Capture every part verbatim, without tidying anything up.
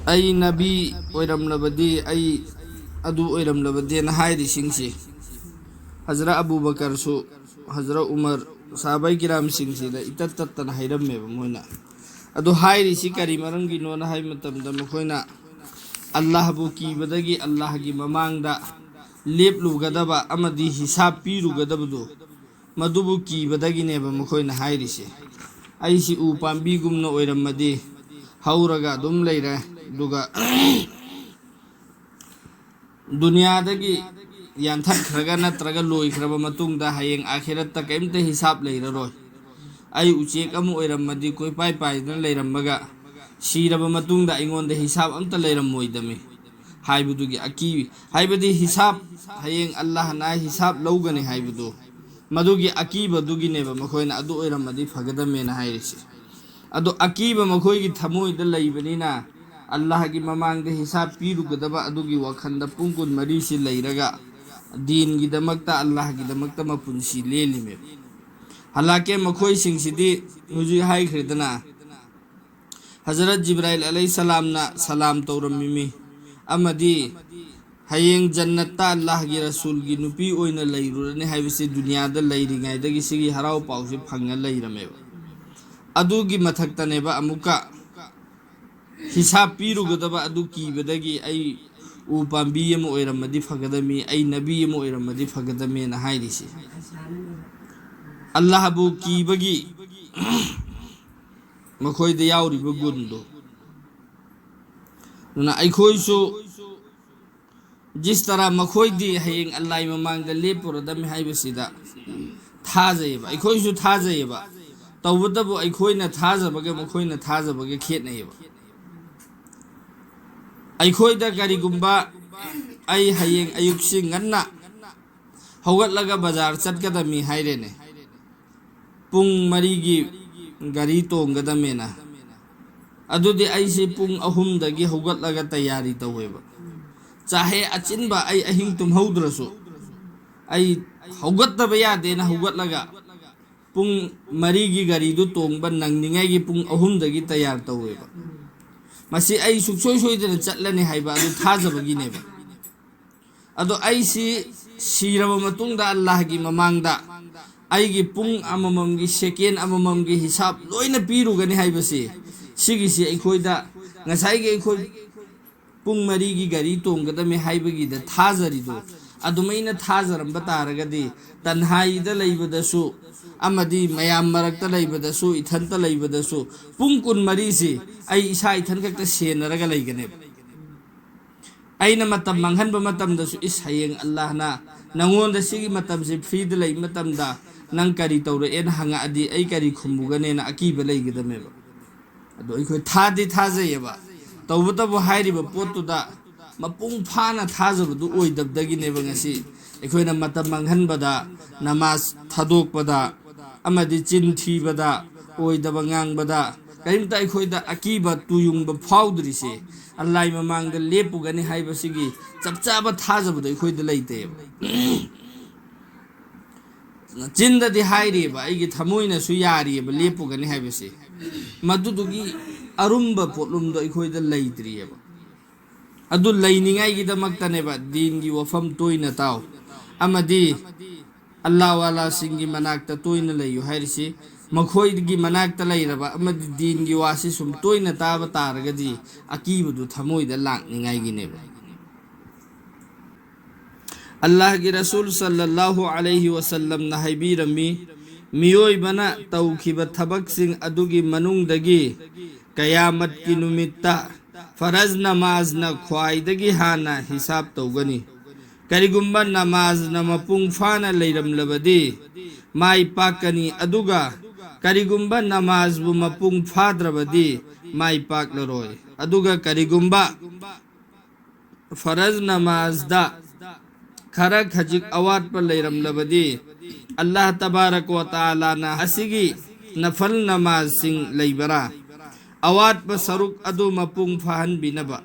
"ꯑꯩ ꯅꯕꯤ ꯑꯣꯏꯔꯝꯂꯕꯗꯤ, ꯑꯩ ꯑꯗꯨ ꯑꯣꯏꯔꯝꯂꯕꯗꯤꯅ" ꯍꯥꯏꯔꯤꯁꯤꯡꯁꯤ, ꯍꯖꯔꯠ ꯑꯕꯨ ꯕꯀꯔꯁꯨ, ꯍꯖꯔꯠ ꯎꯃꯔ, ꯁꯍꯥꯕꯥꯏ ꯀꯤꯔꯥꯝꯁꯤꯡꯁꯤꯗ ꯏꯇꯠ ꯇꯠꯇꯅ ꯍꯥꯏꯔꯝꯃꯦꯕ ꯃꯣꯏꯅ꯫ ꯑꯗꯨ ꯍꯥꯏꯔꯤꯁꯤ ꯀꯔꯤ ꯃꯔꯝꯒꯤꯅꯣꯅ ꯍꯥꯏꯕ ꯃꯇꯝꯗ, ꯃꯈꯣꯏꯅ ꯑꯜꯂꯥꯍꯕꯨ ꯀꯤꯕꯗꯒꯤ ꯑꯜꯂꯥꯍꯒꯤ ꯃꯃꯥꯡꯗ ꯂꯦꯞꯂꯨꯒꯗꯕ ꯑꯃꯗꯤ ꯍꯤꯁꯥꯕ ꯄꯤꯔꯨꯒꯗꯕꯗꯨ, ꯃꯗꯨꯕꯨ ꯀꯤꯕꯗꯒꯤꯅꯦꯕ ꯃꯈꯣꯏꯅ ꯍꯥꯏꯔꯤꯁꯦ꯫ "ꯑꯩꯁꯤ ꯎ ꯄꯥꯝꯕꯤꯒꯨꯝꯅ ꯑꯣꯏꯔꯝꯃꯗꯤ ꯍꯧꯔꯒ ꯑꯗꯨꯝ ꯂꯩꯔꯦ, ꯑꯗꯨꯒ ꯗꯨꯅꯤꯌꯥꯗꯒꯤ ꯌꯥꯟꯊꯠꯈ꯭ꯔꯒ ꯅꯠꯇ꯭ꯔꯒ ꯂꯣꯏꯈ꯭ꯔꯕ ꯃꯇꯨꯡꯗ ꯍꯌꯦꯡ ꯑꯥꯈꯤꯔꯠꯇ ꯀꯔꯤꯝꯇ ꯍꯤꯁꯥꯕ ꯂꯩꯔꯔꯣꯏ꯫ ꯑꯩ ꯎꯆꯦꯛ ꯑꯃ ꯑꯣꯏꯔꯝꯃꯗꯤ ꯀꯣꯏꯄꯥꯏ ꯄꯥꯏꯗꯅ ꯂꯩꯔꯝꯃꯒ ꯁꯤꯔꯕ ꯃꯇꯨꯡꯗ ꯑꯩꯉꯣꯟꯗ ꯍꯤꯁꯥꯕ ꯑꯝꯇ ꯂꯩꯔꯝꯃꯣꯏꯗꯃꯤ" ꯍꯥꯏꯕꯗꯨꯒꯤ ꯑꯀꯤ-, ꯍꯥꯏꯕꯗꯤ ꯍꯤꯁꯥꯕ ꯍꯌꯦꯡ ꯑꯜꯂꯥꯍꯅ ꯍꯤꯁꯥꯕ ꯂꯧꯒꯅꯤ ꯍꯥꯏꯕꯗꯨ, ꯃꯗꯨꯒꯤ ꯑꯀꯤꯕꯗꯨꯒꯤꯅꯦꯕ ꯃꯈꯣꯏꯅ "ꯑꯗꯨ ꯑꯣꯏꯔꯝꯃꯗꯤ ꯐꯒꯗꯃꯦꯅ" ꯍꯥꯏꯔꯤꯁꯦ꯫ ꯑꯗꯣ ꯑꯀꯤꯕ ꯃꯈꯣꯏꯒꯤ ꯊꯃꯣꯏꯗ ꯂꯩꯕꯅꯤꯅ, ꯑꯜꯂꯥꯍꯒꯤ ꯃꯃꯥꯡꯗ ꯍꯤꯁꯥꯕ ꯄꯤꯔꯨꯒꯗꯕ ꯑꯗꯨꯒꯤ ꯋꯥꯈꯜꯗ ꯄꯨꯡ ꯀꯨꯟꯃꯔꯤꯁꯤ ꯂꯩꯔꯒ ꯗꯤꯟꯒꯤꯗꯃꯛꯇ, ꯑꯜꯂꯥꯍꯒꯤꯗꯃꯛꯇ ꯃꯄꯨꯟꯁꯤ ꯂꯦꯜꯂꯤꯃꯦꯕ꯫ ꯍꯂꯥꯀꯦ ꯃꯈꯣꯏꯁꯤꯡꯁꯤꯗꯤ ꯍꯧꯖꯤꯛ ꯍꯥꯏꯈ꯭ꯔꯦꯗꯅ, ꯍꯖꯔꯠ ꯖꯤꯕ꯭ꯔꯥꯏꯜ ꯑꯂꯩꯍꯤꯁꯁꯂꯥꯝꯅ ꯁꯂꯥꯝ ꯇꯧꯔꯝꯃꯤꯃꯤ ꯑꯃꯗꯤ ꯍꯌꯦꯡ ꯖꯟꯅꯠꯇ ꯑꯜꯂꯥꯍꯒꯤ ꯔꯁꯨꯜꯒꯤ ꯅꯨꯄꯤ ꯑꯣꯏꯅ ꯂꯩꯔꯨꯔꯅꯤ ꯍꯥꯏꯕꯁꯤ ꯗꯨꯅꯤꯌꯥꯗ ꯂꯩꯔꯤꯉꯩꯗꯒꯤ ꯁꯤꯒꯤ ꯍꯔꯥꯎ ꯄꯥꯎꯁꯤ ꯐꯪꯉ ꯂꯩꯔꯝꯃꯦꯕ꯫ ꯑꯗꯨꯒꯤ ꯃꯊꯛꯇꯅꯦꯕ ꯑꯃꯨꯛꯀ ꯍꯤꯁꯥꯕ ꯄꯤꯔꯨꯒꯗꯕ ꯑꯗꯨ ꯀꯤꯕꯗꯒꯤ "ꯑꯩ ꯎ ꯄꯥꯝꯕꯤ ꯑꯃ ꯑꯣꯏꯔꯝꯃꯗꯤ ꯐꯒꯗꯃꯤ, ꯑꯩ ꯅꯕꯤ ꯑꯃ ꯑꯣꯏꯔꯝꯃꯗꯤ ꯐꯒꯗꯃꯦꯅ" ꯍꯥꯏꯔꯤꯁꯤ꯫ ꯑꯜꯂꯥꯍꯕꯨ ꯀꯤꯕꯒꯤ ꯃꯈꯣꯏꯗ ꯌꯥꯎꯔꯤꯕ ꯒꯨꯟꯗꯣ꯫ ꯑꯗꯨꯅ ꯑꯩꯈꯣꯏꯁꯨ ꯖꯤꯁ ꯇꯔꯥ ꯃꯈꯣꯏꯗꯤ ꯍꯌꯦꯡ ꯑꯜꯂꯥꯍꯒꯤ ꯃꯃꯥꯡꯗ ꯂꯦꯞꯄꯨꯔꯗꯝꯃꯤ ꯍꯥꯏꯕꯁꯤꯗ ꯊꯥꯖꯩꯌꯦꯕ, ꯑꯩꯈꯣꯏꯁꯨ ꯊꯥꯖꯩꯌꯦꯕ꯫ ꯇꯧꯕꯇꯕꯨ ꯑꯩꯈꯣꯏꯅ ꯊꯥꯖꯕꯒ ꯃꯈꯣꯏꯅ ꯊꯥꯖꯕꯒ ꯈꯦꯠꯅꯩꯌꯦꯕ꯫ ꯑꯩꯈꯣꯏꯗ ꯀꯔꯤꯒꯨꯝꯕ ꯑꯩ ꯍꯌꯦꯡ ꯑꯌꯨꯛꯁꯤ ꯉꯟꯅ ꯍꯧꯒꯠꯂꯒ ꯕꯖꯥꯔ ꯆꯠꯀꯗꯝꯃꯤ ꯍꯥꯏꯔꯦꯅꯦ, ꯄꯨꯡ ꯃꯔꯤꯒꯤ ꯒꯥꯔꯤ ꯇꯣꯡꯒꯗꯃꯦꯅ꯫ ꯑꯗꯨꯗꯤ ꯑꯩꯁꯤ ꯄꯨꯡ ꯑꯍꯨꯝꯗꯒꯤ ꯍꯧꯒꯠꯂꯒ ꯇꯌꯥꯔꯤ ꯇꯧꯋꯦꯕ꯫ ꯆꯥꯍꯦ ꯑꯆꯤꯟꯕ ꯑꯩ ꯑꯍꯤꯡ ꯇꯨꯝꯍꯧꯗ꯭ꯔꯁꯨ, ꯑꯩ ꯍꯧꯒꯠꯇꯕ ꯌꯥꯗꯦꯅ ꯍꯧꯒꯠꯂꯒ ꯄꯨꯡ ꯃꯔꯤꯒꯤ ꯒꯥꯔꯤꯗꯨ ꯇꯣꯡꯕ ꯅꯪꯅꯤꯡꯉꯥꯏꯒꯤ ꯄꯨꯡ ꯑꯍꯨꯝꯗꯒꯤ ꯇꯌꯥꯔ ꯇꯧꯋꯦꯕ꯫ ꯃꯁꯤ ꯑꯩ ꯁꯨꯡꯁꯣꯏ ꯁꯣꯏꯗꯅ ꯆꯠꯂꯅꯤ ꯍꯥꯏꯕ ꯑꯗꯨ ꯊꯥꯖꯕꯒꯤꯅꯦꯕ꯫ ꯑꯗꯣ ꯑꯩꯁꯤ ꯁꯤꯔꯕ ꯃꯇꯨꯡꯗ ꯑꯜꯂꯥꯍꯒꯤ ꯃꯃꯥꯡꯗ ꯑꯩꯒꯤ ꯄꯨꯡ ꯑꯃꯃꯝꯒꯤ, ꯁꯦꯀꯦꯟ ꯑꯃꯃꯝꯒꯤ ꯍꯤꯁꯥꯞ ꯂꯣꯏꯅ ꯄꯤꯔꯨꯒꯅꯤ ꯍꯥꯏꯕꯁꯤ, ꯁꯤꯒꯤꯁꯤ ꯑꯩꯈꯣꯏꯗ ꯉꯁꯥꯏꯒꯤ ꯑꯩꯈꯣꯏ ꯄꯨꯡ ꯃꯔꯤꯒꯤ ꯒꯥꯔꯤ ꯇꯣꯡꯒꯗꯕꯅꯤ ꯍꯥꯏꯕꯒꯤꯗ ꯊꯥꯖꯔꯤꯗꯣ ꯑꯗꯨꯃꯥꯏꯅ ꯊꯥꯖꯔꯝꯕ ꯇꯥꯔꯒꯗꯤ, ꯇꯟꯍꯥꯏꯗ ꯂꯩꯕꯗꯁꯨ ꯑꯃꯗꯤ ꯃꯌꯥꯝ ꯃꯔꯛꯇ ꯂꯩꯕꯗꯁꯨ, ꯏꯊꯟꯇ ꯂꯩꯕꯗꯁꯨ, ꯄꯨꯡ ꯀꯨꯟꯃꯔꯤꯁꯤ ꯑꯩ ꯏꯁꯥ ꯏꯊꯟ ꯈꯛꯇ ꯁꯦꯟꯅꯔꯒ ꯂꯩꯒꯅꯦꯕ꯫ ꯑꯩꯅ ꯃꯇꯝ ꯃꯥꯡꯍꯟꯕ ꯃꯇꯝꯗꯁꯨ, "ꯏꯁ, ꯍꯌꯦꯡ ꯑꯜꯂꯥꯍꯅ ꯅꯪꯉꯣꯟꯗ ꯁꯤꯒꯤ ꯃꯇꯝꯁꯤ ꯐ꯭ꯔꯤꯗ ꯂꯩꯕ ꯃꯇꯝꯗ ꯅꯪ ꯀꯔꯤ ꯇꯧꯔꯛꯑꯦꯅ ꯍꯪꯉꯛꯑꯗꯤ ꯑꯩ ꯀꯔꯤ ꯈꯨꯝꯃꯨꯒꯅꯦꯅ" ꯑꯀꯤꯕ ꯂꯩꯒꯗꯕꯅꯦꯕ꯫ ꯑꯗꯣ ꯑꯩꯈꯣꯏ ꯊꯥꯗꯤ ꯊꯥꯖꯩꯌꯦꯕ, ꯇꯧꯕꯇꯕꯨ ꯍꯥꯏꯔꯤꯕ ꯄꯣꯠꯇꯨꯗ ꯃꯄꯨꯡ ꯐꯥꯅ ꯊꯥꯖꯕꯗꯨ ꯑꯣꯏꯗꯕꯗꯒꯤꯅꯦꯕ ꯉꯁꯤ ꯑꯩꯈꯣꯏꯅ ꯃꯇꯝ ꯃꯥꯡꯍꯟꯕꯗ, ꯅꯃꯥꯖ ꯊꯥꯗꯣꯛꯄꯗ, ꯑꯃꯗꯤ ꯆꯤꯟ ꯊꯤꯕꯗ, ꯑꯣꯏꯗꯕ ꯉꯥꯡꯕꯗ ꯀꯔꯤꯝꯇ ꯑꯩꯈꯣꯏꯗ ꯑꯀꯤꯕ ꯇꯨꯌꯨꯡꯕ ꯐꯥꯎꯗ꯭ꯔꯤꯁꯦ꯫ ꯑꯜꯂꯥꯍꯒꯤ ꯃꯃꯥꯡꯗ ꯂꯦꯞꯄꯨꯒꯅꯤ ꯍꯥꯏꯕꯁꯤꯒꯤ ꯆꯞ ꯆꯥꯕ ꯊꯥꯖꯕꯗꯣ ꯑꯩꯈꯣꯏꯗ ꯂꯩꯇꯦꯕ꯫ ꯆꯤꯟꯗꯗꯤ ꯍꯥꯏꯔꯤꯕ, ꯑꯩꯒꯤ ꯊꯃꯣꯏꯅꯁꯨ ꯌꯥꯔꯤꯑꯕ ꯂꯦꯞꯄꯨꯒꯅꯤ ꯍꯥꯏꯕꯁꯦ, ꯃꯗꯨꯗꯨꯒꯤ ꯑꯔꯨꯝꯕ ꯄꯣꯠꯂꯨꯝꯗꯣ ꯑꯩꯈꯣꯏꯗ ꯂꯩꯇ꯭ꯔꯤꯑꯕ꯫ ꯑꯗꯨ ꯂꯩꯅꯤꯡꯉꯥꯏꯒꯤꯗꯃꯛꯇꯅꯦꯕ ꯗꯤꯟꯒꯤ ꯋꯥꯐꯝ ꯇꯣꯏꯅ ꯇꯥꯎ ꯑꯃꯗꯤ ꯑꯜꯂꯥꯍ ꯋꯥꯂꯥꯁꯤꯡꯒꯤ ꯃꯅꯥꯛꯇ ꯇꯣꯏꯅ ꯂꯩꯌꯨ ꯍꯥꯏꯔꯤꯁꯤ꯫ ꯃꯈꯣꯏꯒꯤ ꯃꯅꯥꯛꯇ ꯂꯩꯔꯕ ꯑꯃꯗꯤ ꯗꯤꯟꯒꯤ ꯋꯥꯁꯤ ꯁꯨꯝ ꯇꯣꯏꯅ ꯇꯥꯕ ꯇꯥꯔꯒꯗꯤ ꯑꯀꯤꯕꯗꯨ ꯊꯃꯣꯏꯗ ꯂꯥꯛꯅꯤꯡꯉꯥꯏꯒꯤꯅꯦꯕ꯫ ꯑꯜꯂꯥꯍꯒꯤ ꯔꯁꯨꯜ ꯁꯜꯂꯜꯂꯥꯍꯨ ꯑꯂꯩꯍꯤ ꯋꯁꯜꯂꯝꯅ ꯍꯥꯏꯕꯤꯔꯝꯃꯤ, ꯃꯤꯑꯣꯏꯕꯅ ꯇꯧꯈꯤꯕ ꯊꯕꯛꯁꯤꯡ ꯑꯗꯨꯒꯤ ꯃꯅꯨꯡꯗꯒꯤ ꯀꯌꯥꯃꯠꯀꯤ ꯅꯨꯃꯤꯠꯇ ꯐꯔꯖ ꯅꯃꯥꯖꯅ ꯈ꯭ꯋꯥꯏꯗꯒꯤ ꯍꯥꯟꯅ ꯍꯤꯁꯥꯕ ꯇꯧꯒꯅꯤ꯫ ꯀꯔꯤꯒꯨꯝꯕ ꯅꯃꯥꯖꯅ ꯃꯄꯨꯡ ꯐꯥꯅ ꯂꯩꯔꯝꯂꯕꯗꯤ ꯃꯥꯏ ꯄꯥꯛꯀꯅꯤ, ꯑꯗꯨꯒ ꯀꯔꯤꯒꯨꯝꯕ ꯅꯃꯥꯖꯕꯨ ꯃꯄꯨꯡ ꯐꯥꯗ꯭ꯔꯕꯗꯤ ꯃꯥꯏ ꯄꯥꯛꯂꯔꯣꯏ꯫ ꯑꯗꯨꯒ ꯀꯔꯤꯒꯨꯝꯕ ꯐꯔꯖ ꯅꯃꯥꯖꯗ ꯈꯔ ꯈꯖꯤꯛ ꯑꯋꯥꯠꯄ ꯂꯩꯔꯝꯂꯕꯗꯤ, ꯑꯜꯂꯥꯍ ꯇꯕꯥꯔꯛ ꯋ ꯇꯥꯂꯥꯅ ꯑꯁꯤꯒꯤ ꯅꯐꯜ ꯅꯃꯥꯖꯁꯤꯡ ꯂꯩꯕꯔꯥ, ꯑꯋꯥꯠꯄ ꯁꯔꯨꯛ ꯑꯗꯨ ꯃꯄꯨꯡ ꯐꯥꯍꯟꯕꯤꯅꯕ꯫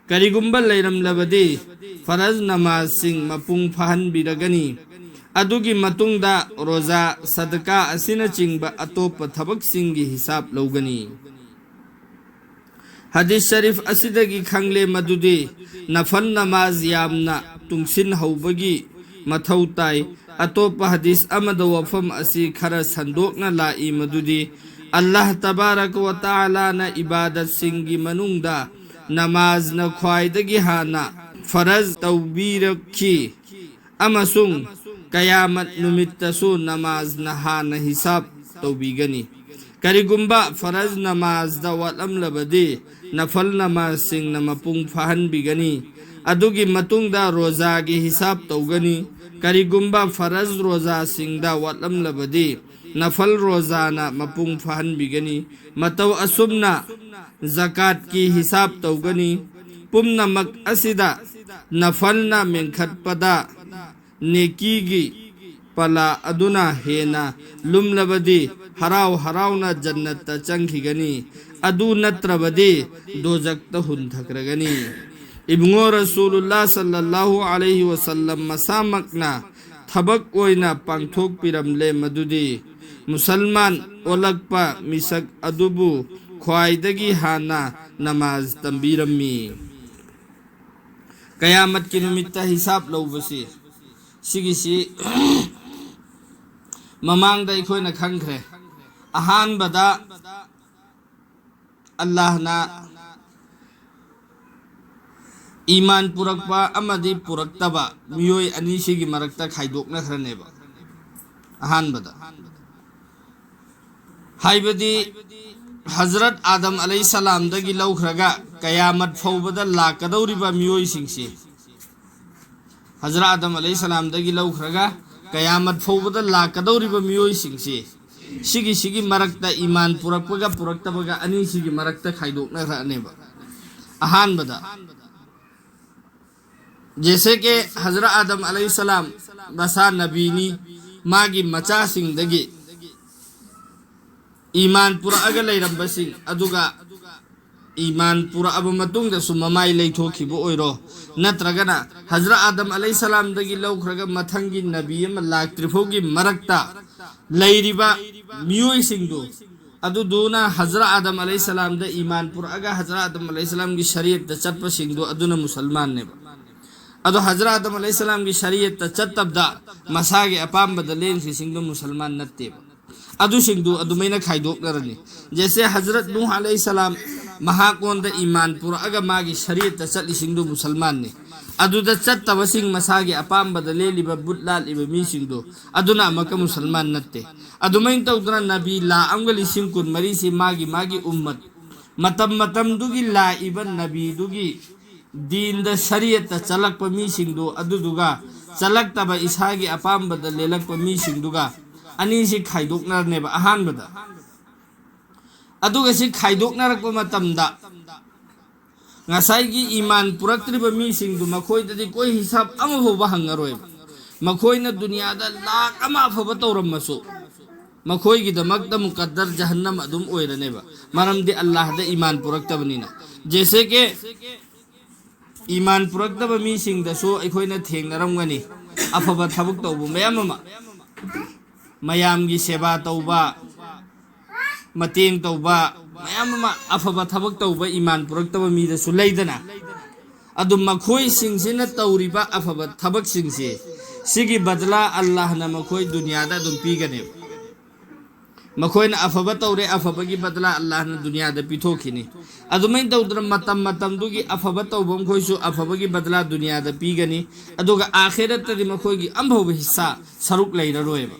ꯀꯔꯤꯒꯨꯝꯕ ꯂꯩꯔꯝꯂꯕꯗꯤ, ꯐꯔꯖ ꯅꯃꯥꯖꯁꯤꯡ ꯃꯄꯨꯡ ꯐꯥꯍꯟꯕꯤꯔꯒꯅꯤ꯫ ꯑꯗꯨꯒꯤ ꯃꯇꯨꯡꯗ ꯔꯣꯖꯥ, ꯁꯗꯀꯥ ꯑꯁꯤꯅꯆꯤꯡꯕ ꯑꯇꯣꯞꯄ ꯊꯕꯛꯁꯤꯡꯒꯤ ꯍꯤꯁꯥꯕ ꯂꯧꯒꯅꯤ꯫ ꯍꯗꯤꯁ ꯁꯔꯤꯐ ꯑꯁꯤꯗꯒꯤ ꯈꯪꯂꯦ ꯃꯗꯨꯗꯤ ꯅꯐꯜ ꯅꯃꯥꯖ ꯌꯥꯝꯅ ꯇꯨꯡꯁꯤꯟꯍꯧꯕꯒꯤ ꯃꯊꯧ ꯇꯥꯏ꯫ ꯑꯇꯣꯞꯄ ꯍꯗꯤꯁ ꯑꯃꯗ ꯋꯥꯐꯝ ꯑꯁꯤ ꯈꯔ ꯁꯟꯗꯣꯛꯅ ꯂꯥꯛꯏ, ꯃꯗꯨꯗꯤ ꯑꯜꯂꯥꯍ ꯇꯕꯥꯔꯛ ꯋ ꯇꯥꯂꯥꯅ ꯏꯕꯥꯗꯠꯁꯤꯡꯒꯤ ꯃꯅꯨꯡꯗ ꯅꯃꯥꯖꯅ ꯈ꯭ꯋꯥꯏꯗꯒꯤ ꯍꯥꯟꯅ ꯐꯔꯖ ꯇꯧꯕꯤꯔꯛꯈꯤ, ꯑꯃꯁꯨꯡ ꯀꯌꯥꯃꯠ ꯅꯨꯃꯤꯠꯇꯁꯨ ꯅꯃꯥꯖꯅ ꯍꯥꯟꯅ ꯍꯤꯁꯥꯕ ꯇꯧꯕꯤꯒꯅꯤ꯫ ꯀꯔꯤꯒꯨꯝꯕ ꯐꯔꯖ ꯅꯃꯥꯖꯗ ꯋꯥꯠꯂꯝꯂꯕꯗꯤ, ꯅꯐꯜ ꯅꯃꯥꯖꯁꯤꯡꯅ ꯃꯄꯨꯡ ꯐꯥꯍꯟꯕꯤꯒꯅꯤ꯫ ꯑꯗꯨꯒꯤ ꯃꯇꯨꯡꯗ ꯔꯣꯖꯥꯒꯤ ꯍꯤꯁꯥꯕ ꯇꯧꯒꯅꯤ꯫ ꯀꯔꯤꯒꯨꯝꯕ ꯐꯔꯖ ꯔꯣꯖꯥꯁꯤꯡꯗ ꯋꯥꯠꯂꯝꯂꯕꯗꯤ, ꯅꯐꯜ ꯔꯣꯖꯥꯅ ꯃꯄꯨꯡ ꯐꯥꯍꯟꯕꯤꯒꯅꯤ꯫ ꯃꯇꯧ ꯑꯁꯨꯝꯅ ꯖꯀꯥꯠꯀꯤ ꯍꯤꯁꯥꯕ ꯇꯧꯒꯅꯤ꯫ ꯄꯨꯝꯅꯃꯛ ꯑꯁꯤꯗ ꯅꯐꯜꯅ ꯃꯦꯟꯈꯠꯄꯗ ꯅꯦꯀꯤꯒꯤ ꯄꯂꯥ ꯑꯗꯨꯅ ꯍꯦꯟꯅ ꯂꯨꯝꯂꯕꯗꯤ ꯍꯔꯥꯎ ꯍꯔꯥꯎꯅ ꯖꯟꯅꯠꯇ ꯆꯪꯈꯤꯒꯅꯤ, ꯑꯗꯨ ꯅꯠꯇ꯭ꯔꯕꯗꯤ ꯗꯣꯖꯛꯇ ꯍꯨꯟꯊꯈ꯭ꯔꯒꯅꯤ꯫ ꯏꯕꯨꯡꯉꯣ ꯔꯁꯨꯂꯨꯜꯂꯥ ꯁꯜꯂꯜꯂꯥꯍꯨ ꯑꯂꯩꯍꯤ ꯋꯁꯜꯂꯝ ꯃꯁꯥꯃꯛꯅ ꯊꯕꯛ ꯑꯣꯏꯅ ꯄꯥꯡꯊꯣꯛꯄꯤꯔꯝꯂꯦ, ꯃꯗꯨꯗꯤ ꯃꯨꯁꯜꯃꯥꯟ ꯑꯣꯜꯂꯛꯄ ꯃꯤꯁꯛ ꯑꯗꯨꯕꯨ ꯈ꯭ꯋꯥꯏꯗꯒꯤ ꯍꯥꯟꯅ ꯅꯃꯥꯖ ꯇꯝꯕꯤꯔꯝꯃꯤ꯫ ꯀꯌꯥꯃꯠꯀꯤ ꯅꯨꯃꯤꯠꯇ ꯍꯤꯁꯥꯕ ꯂꯧꯕꯁꯤ, ꯁꯤꯒꯤꯁꯤ ꯃꯃꯥꯡꯗ ꯑꯩꯈꯣꯏꯅ ꯈꯪꯈ꯭ꯔꯦ꯫ ꯑꯍꯥꯟꯕꯗ ꯑꯜꯂꯥꯍꯅ ꯏꯃꯥꯟ ꯄꯨꯔꯛꯄ ꯑꯃꯗꯤ ꯄꯨꯔꯛꯇꯕ ꯃꯤꯑꯣꯏ ꯑꯅꯤꯁꯤꯒꯤ ꯃꯔꯛꯇ ꯈꯥꯏꯗꯣꯛꯅꯈ꯭ꯔꯅꯦꯕ꯫ ꯑꯍꯥꯟꯕꯗ ꯍꯥꯏꯕꯗꯤ ꯍꯖꯔꯠ ꯑꯥꯗꯝ ꯑꯂꯩꯍꯤꯁꯁꯂꯥꯝꯗꯒꯤ ꯂꯧꯈ꯭ꯔꯒ ꯀꯌꯥꯃꯠ ꯐꯥꯎꯕꯗ ꯂꯥꯛꯀꯗꯧꯔꯤꯕ ꯃꯤꯑꯣꯏꯁꯤꯡꯁꯤ, ꯍꯖꯔꯠ ꯑꯥꯗꯝ ꯑꯂꯩꯍꯤꯁꯁꯂꯥꯝꯗꯒꯤ ꯂꯧꯈ꯭ꯔꯒ ꯀꯌꯥꯃꯠ ꯐꯥꯎꯕꯗ ꯂꯥꯛꯀꯗꯧꯔꯤꯕ ꯃꯤꯑꯣꯏꯁꯤꯡꯁꯤ, ꯁꯤꯒꯤ ꯁꯤꯒꯤ ꯃꯔꯛꯇ ꯏꯃꯥꯟ ꯄꯨꯔꯛꯄꯒ ꯄꯨꯔꯛꯇꯕꯒ ꯑꯅꯤꯁꯤꯒꯤ ꯃꯔꯛꯇ ꯈꯥꯏꯗꯣꯛꯅꯈ꯭ꯔꯅꯦꯕ꯫ ꯑꯍꯥꯟꯕꯗ ꯖꯦꯁꯦ ꯀꯦ ꯍꯖꯔꯠ ꯑꯥꯗꯝ ꯑꯂꯩꯍꯤꯁꯁꯂꯥꯝ ꯃꯁꯥ ꯅꯕꯤꯅꯤ, ꯃꯥꯒꯤ ꯃꯆꯥꯁꯤꯡꯗꯒꯤ ꯏꯃꯥꯟ ꯄꯨꯔꯛꯑꯒ ꯂꯩꯔꯝꯕꯁꯤꯡ, ꯑꯗꯨꯒ ꯏꯃꯥꯟ ꯄꯨꯔꯛꯑꯕ ꯃꯇꯨꯡꯗꯁꯨ ꯃꯃꯥꯏ ꯂꯩꯊꯣꯛꯈꯤꯕ ꯑꯣꯏꯔꯣ, ꯅꯠꯇ꯭ꯔꯒꯅ ꯍꯖꯔꯠ ꯑꯥꯗꯝ ꯑꯂꯩꯍꯤꯁꯁꯂꯥꯝꯗꯒꯤ ꯂꯧꯈ꯭ꯔꯒ ꯃꯊꯪꯒꯤ ꯅꯕꯤ ꯑꯃ ꯂꯥꯛꯇ꯭ꯔꯤ ꯐꯥꯎꯒꯤ ꯃꯔꯛꯇ ꯂꯩꯔꯤꯕ ꯃꯤꯑꯣꯏꯁꯤꯡꯗꯨ, ꯑꯗꯨꯗꯨꯅ ꯍꯖꯔ ꯑꯥꯗꯝ ꯑꯂꯩꯍꯤꯁꯁꯂꯥꯝꯗ ꯏꯃꯥꯟ ꯄꯨꯔꯛꯑꯒ ꯍꯖꯔ ꯑꯥꯗꯝ ꯑꯂꯩꯍꯤꯁꯁꯂꯥꯝꯒꯤ ꯁꯔꯤꯌꯠꯇ ꯆꯠꯄꯁꯤꯡꯗꯣ ꯑꯗꯨꯅ ꯃꯨꯁꯜꯃꯥꯟꯅꯦꯕ꯫ ꯑꯗꯣ ꯍꯖꯔ ꯑꯥꯗꯝ ꯑꯂꯩꯍꯤꯁꯁꯂꯥꯝꯒꯤ ꯁꯔꯤꯌꯠꯇ ꯆꯠꯇꯕꯗ ꯃꯁꯥꯒꯤ ꯑꯄꯥꯝꯕꯗ ꯂꯦꯟꯈ꯭ꯔꯤꯁꯤꯡꯗꯣ ꯃꯨꯁꯜꯃꯥꯟ ꯅꯠꯇꯦꯕ꯫ ꯑꯗꯨꯁꯤꯡꯗꯨ ꯑꯗꯨꯃꯥꯏꯅ ꯈꯥꯏꯗꯣꯛꯅꯔꯅꯤ꯫ ꯖꯦꯁꯦ ꯍꯖꯔꯠ ꯅꯨꯍ ꯑꯂꯩꯍꯤꯁꯁꯂꯥꯝ ꯃꯍꯥꯛꯉꯣꯟꯗ ꯏꯃꯥꯟ ꯄꯨꯔꯛꯑꯒ ꯃꯥꯒꯤ ꯁꯔꯤꯌꯠꯇ ꯆꯠꯂꯤꯁꯤꯡꯗꯨ ꯃꯨꯁꯜꯃꯥꯟꯅꯤ꯫ ꯑꯗꯨꯗ ꯆꯠꯇꯕꯁꯤꯡ, ꯃꯁꯥꯒꯤ ꯑꯄꯥꯝꯕꯗ ꯂꯦꯜꯂꯤꯕ, ꯕꯨꯠ ꯂꯥꯠꯂꯤꯕ ꯃꯤꯁꯤꯡꯗꯨ, ꯑꯗꯨꯅ ꯑꯃꯨꯛꯀ ꯃꯨꯁꯜꯃꯥꯟ ꯅꯠꯇꯦ꯫ ꯑꯗꯨꯃꯥꯏꯅ ꯇꯧꯗꯅ ꯅꯕꯤ ꯂꯥ ꯑꯃꯒ ꯂꯤꯁꯤꯡ ꯀꯨꯟꯃꯔꯤꯁꯤ ꯃꯥꯒꯤ ꯃꯥꯒꯤ ꯎꯝꯃꯠ, ꯃꯇꯝ ꯃꯇꯝꯗꯨꯒꯤ ꯂꯥꯛꯏꯕ ꯅꯕꯤꯗꯨꯒꯤ ꯗꯤꯟꯗ, ꯁꯔꯤꯌꯠꯇ ꯆꯠꯂꯛꯄ ꯃꯤꯁꯤꯡꯗꯨ, ꯑꯗꯨꯗꯨꯒ ꯆꯠꯂꯛꯇꯕ ꯏꯁꯥꯒꯤ ꯑꯄꯥꯝꯕꯗ ꯂꯦꯜꯂꯛꯄ ꯃꯤꯁꯤꯡꯗꯨꯒ ꯑꯅꯤꯁꯤ ꯈꯥꯏꯗꯣꯛꯅꯔꯅꯦꯕ ꯑꯍꯥꯟꯕꯗ꯫ ꯑꯗꯨꯒ ꯁꯤ ꯈꯥꯏꯗꯣꯛꯅꯔꯛꯄ ꯃꯇꯝꯗ ꯉꯁꯥꯏꯒꯤ ꯏꯃꯥꯟ ꯄꯨꯔꯛꯇ꯭ꯔꯤꯕ ꯃꯤꯁꯤꯡꯗꯨ, ꯃꯈꯣꯏꯗꯗꯤ ꯀꯣꯏ ꯍꯤꯁꯥꯕ ꯑꯃꯐꯥꯎꯕ ꯍꯪꯉꯔꯣꯏꯕ꯫ ꯃꯈꯣꯏꯅ ꯗꯨꯅꯤꯌꯥꯗ ꯂꯥꯛ ꯑꯃ ꯑꯐꯕ ꯇꯧꯔꯝꯃꯁꯨ, ꯃꯈꯣꯏꯒꯤꯗꯃꯛꯇ ꯃꯨꯀꯠꯗꯔ ꯖꯍꯟꯅꯝ ꯑꯗꯨꯝ ꯑꯣꯏꯔꯅꯦꯕ꯫ ꯃꯔꯝꯗꯤ ꯑꯜꯂꯥꯍꯗ ꯏꯃꯥꯟ ꯄꯨꯔꯛꯇꯕꯅꯤꯅ꯫ ꯖꯦꯁꯦ ꯀꯦ ꯏꯃꯥꯟ ꯄꯨꯔꯛꯇꯕ ꯃꯤꯁꯤꯡꯗꯁꯨ ꯑꯩꯈꯣꯏꯅ ꯊꯦꯡꯅꯔꯝꯒꯅꯤ꯫ ꯑꯐꯕ ꯊꯕꯛ ꯇꯧꯕ ꯃꯌꯥꯝ ꯑꯃ, ꯃꯌꯥꯝꯒꯤ ꯁꯦꯕꯥ ꯇꯧꯕ, ꯃꯇꯦꯡ ꯇꯧꯕ, ꯃꯌꯥꯝ ꯑꯃ ꯑꯐꯕ ꯊꯕꯛ ꯇꯧꯕ ꯏꯃꯥꯟ ꯄꯨꯔꯛꯇꯕ ꯃꯤꯗꯁꯨ ꯂꯩꯗꯅ꯫ ꯑꯗꯨ ꯃꯈꯣꯏꯁꯤꯡꯁꯤꯅ ꯇꯧꯔꯤꯕ ꯑꯐꯕ ꯊꯕꯛꯁꯤꯡꯁꯦ, ꯁꯤꯒꯤ ꯕꯗꯂꯥ ꯑꯜꯂꯥꯍꯅ ꯃꯈꯣꯏ ꯗꯨꯅꯤꯌꯥꯗ ꯑꯗꯨꯝ ꯄꯤꯒꯅꯦꯕ꯫ ꯃꯈꯣꯏꯅ ꯑꯐꯕ ꯇꯧꯔꯦ, ꯑꯐꯕꯒꯤ ꯕꯗꯂꯥ ꯑꯜꯂꯥꯍꯅ ꯗꯨꯅꯤꯌꯥꯗ ꯄꯤꯊꯣꯛꯈꯤꯅꯤ꯫ ꯑꯗꯨꯃꯥꯏꯅ ꯇꯧꯗꯅ ꯃꯇꯝ ꯃꯇꯝꯗꯨꯒꯤ ꯑꯐꯕ ꯇꯧꯕ ꯃꯈꯣꯏꯁꯨ ꯑꯐꯕꯒꯤ ꯕꯗꯂꯥ ꯗꯨꯅꯤꯌꯥꯗ ꯄꯤꯒꯅꯤ꯫ ꯑꯗꯨꯒ ꯑꯥꯈꯤꯔꯠꯇꯗꯤ ꯃꯈꯣꯏꯒꯤ ꯑꯝꯐꯥꯎꯕ ꯍꯤꯁꯥ, ꯁꯔꯨꯛ ꯂꯩꯔꯔꯣꯏꯕ꯫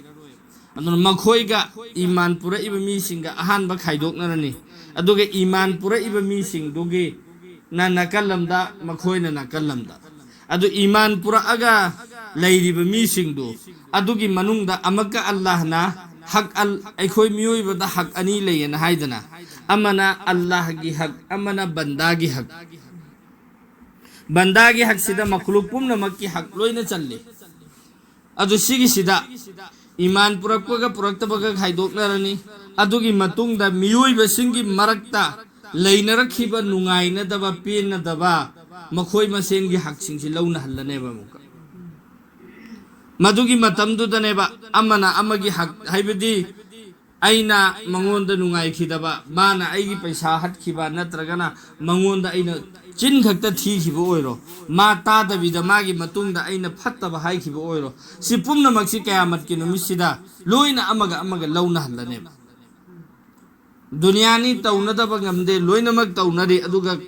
ꯑꯗꯨꯅ ꯃꯈꯣꯏꯒ ꯏꯃꯥꯟ ꯄꯨꯔꯛꯏꯕ ꯃꯤꯁꯤꯡꯒ ꯑꯍꯥꯟꯕ ꯈꯥꯏꯗꯣꯛꯅꯔꯅꯤ꯫ ꯑꯗꯨꯒ ꯏꯃꯥꯟ ꯄꯨꯔꯛꯏꯕ ꯃꯤꯁꯤꯡꯗꯨꯒꯤ ꯅ ꯅꯥꯀꯜ ꯑꯃꯗ, ꯃꯈꯣꯏꯅ ꯅꯥꯀꯜ ꯑꯃꯗ꯫ ꯑꯗꯨ ꯏꯃꯥꯟ ꯄꯨꯔꯛꯑꯒ ꯂꯩꯔꯤꯕ ꯃꯤꯁꯤꯡꯗꯨ, ꯑꯗꯨꯒꯤ ꯃꯅꯨꯡꯗ ꯑꯃꯨꯛꯀ ꯑꯜꯂꯥꯍꯅ ꯍꯛ ꯑꯜ-, ꯑꯩꯈꯣꯏ ꯃꯤꯑꯣꯏꯕꯗ ꯍꯛ ꯑꯅꯤ ꯂꯩꯌꯦꯅ ꯍꯥꯏꯗꯅ, ꯑꯃꯅ ꯑꯜꯂꯥꯍꯒꯤ ꯍꯛ, ꯑꯃꯅ ꯕꯟꯗꯥꯒꯤ ꯍꯛ꯫ ꯕꯟꯗꯥꯒꯤ ꯍꯛꯁꯤꯗ ꯃꯈꯂꯨꯛ ꯄꯨꯝꯅꯃꯛꯀꯤ ꯍꯛ ꯂꯣꯏꯅ ꯆꯜꯂꯤ꯫ ꯑꯗꯨ ꯁꯤꯒꯤꯁꯤꯗ ꯏꯃꯥꯟ ꯄꯨꯔꯛꯄꯒ ꯄꯨꯔꯛꯇꯕꯒ ꯈꯥꯏꯗꯣꯛꯅꯔꯅꯤ꯫ ꯑꯗꯨꯒꯤ ꯃꯇꯨꯡꯗ ꯃꯤꯑꯣꯏꯕꯁꯤꯡꯒꯤ ꯃꯔꯛꯇ ꯂꯩꯅꯔꯛꯈꯤꯕ ꯅꯨꯡꯉꯥꯏꯅꯗꯕ, ꯄꯦꯟꯅꯗꯕ, ꯃꯈꯣꯏ ꯃꯁꯦꯟꯒꯤ ꯍꯛꯁꯤꯡꯁꯤ ꯂꯧꯅꯍꯜꯂꯅꯦꯕ ꯑꯃꯨꯛꯀ꯫ ꯃꯗꯨꯒꯤ ꯃꯇꯝꯗꯨꯗꯅꯦꯕ ꯑꯃꯅ ꯑꯃꯒꯤ ꯍꯛ, ꯍꯥꯏꯕꯗꯤ ꯑꯩꯅ ꯃꯉꯣꯟꯗ ꯅꯨꯡꯉꯥꯏꯈꯤꯗꯕ, ꯃꯥꯅ ꯑꯩꯒꯤ ꯄꯩꯁꯥ ꯍꯠꯈꯤꯕ, ꯅꯠꯇ꯭ꯔꯒꯅ ꯃꯉꯣꯟꯗ ꯑꯩꯅ ꯆꯤꯟ ꯈꯛꯇ ꯊꯤꯈꯤꯕ ꯑꯣꯏꯔꯣ, ꯃꯥ ꯇꯥꯗꯕꯤꯗ ꯃꯥꯒꯤ ꯃꯇꯨꯡꯗ ꯑꯩꯅ ꯐꯠꯇꯕ ꯍꯥꯏꯈꯤꯕ ꯑꯣꯏꯔꯣ, ꯁꯤ ꯄꯨꯝꯅꯃꯛꯁꯤ ꯀꯌꯥꯃꯠꯀꯤ ꯅꯨꯃꯤꯠꯁꯤꯗ ꯂꯣꯏꯅ ꯑꯃꯒ ꯑꯃꯒ ꯂꯧꯅꯍꯜꯂꯅꯦꯕ꯫ ꯗꯨꯅꯤꯌꯥꯅꯤ ꯇꯧꯅꯗꯕ ꯉꯝꯗꯦ, ꯂꯣꯏꯅꯃꯛ ꯇꯧꯅꯔꯤ, ꯑꯗꯨꯒ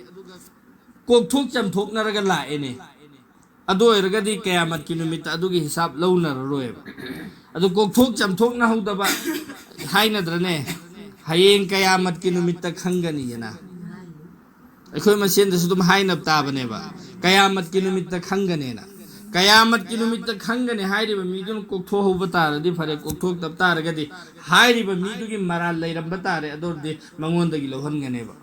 ꯀꯣꯛꯊꯣꯛ ꯆꯥꯝꯊꯣꯛꯅꯔꯒ ꯂꯥꯛꯑꯦꯅꯦ꯫ ꯑꯗꯨ ꯑꯣꯏꯔꯒꯗꯤ ꯀꯌꯥꯃꯠꯀꯤ ꯅꯨꯃꯤꯠꯇ ꯑꯗꯨꯒꯤ ꯍꯤꯁꯥꯞ ꯂꯧꯅꯔꯔꯣꯏꯕ꯫ ꯑꯗꯨ ꯀꯣꯛꯊꯣꯛ ꯆꯥꯝꯊꯣꯛꯅꯍꯧꯗꯕ ꯍꯥꯏꯅꯗ꯭ꯔꯅꯦ? "ꯍꯌꯦꯡ ꯀꯌꯥꯃꯠꯀꯤ ꯅꯨꯃꯤꯠꯇ ꯈꯪꯒꯅꯤꯅ" ꯑꯩꯈꯣꯏ ꯃꯁꯦꯟꯗꯁꯨ ꯑꯗꯨꯝ ꯍꯥꯏꯅꯕ ꯇꯥꯕꯅꯦꯕ, "ꯀꯌꯥꯃꯠꯀꯤ ꯅꯨꯃꯤꯠꯇ ꯈꯪꯒꯅꯦꯅ"꯫ ꯀꯌꯥꯃꯠꯀꯤ ꯅꯨꯃꯤꯠꯇ ꯈꯪꯒꯅꯤ ꯍꯥꯏꯔꯤꯕ ꯃꯤꯗꯨꯅ ꯀꯣꯛꯊꯣꯛꯍꯧꯕ ꯇꯥꯔꯗꯤ ꯐꯔꯦ, ꯀꯣꯛꯊꯣꯛꯇꯕ ꯇꯥꯔꯒꯗꯤ ꯍꯥꯏꯔꯤꯕ ꯃꯤꯗꯨꯒꯤ ꯃꯔꯥꯜ ꯂꯩꯔꯝꯕ ꯇꯥꯔꯦ, ꯑꯗꯨ ꯑꯣꯏꯔꯗꯤ ꯃꯉꯣꯟꯗꯒꯤ ꯂꯧꯍꯟꯒꯅꯦꯕ꯫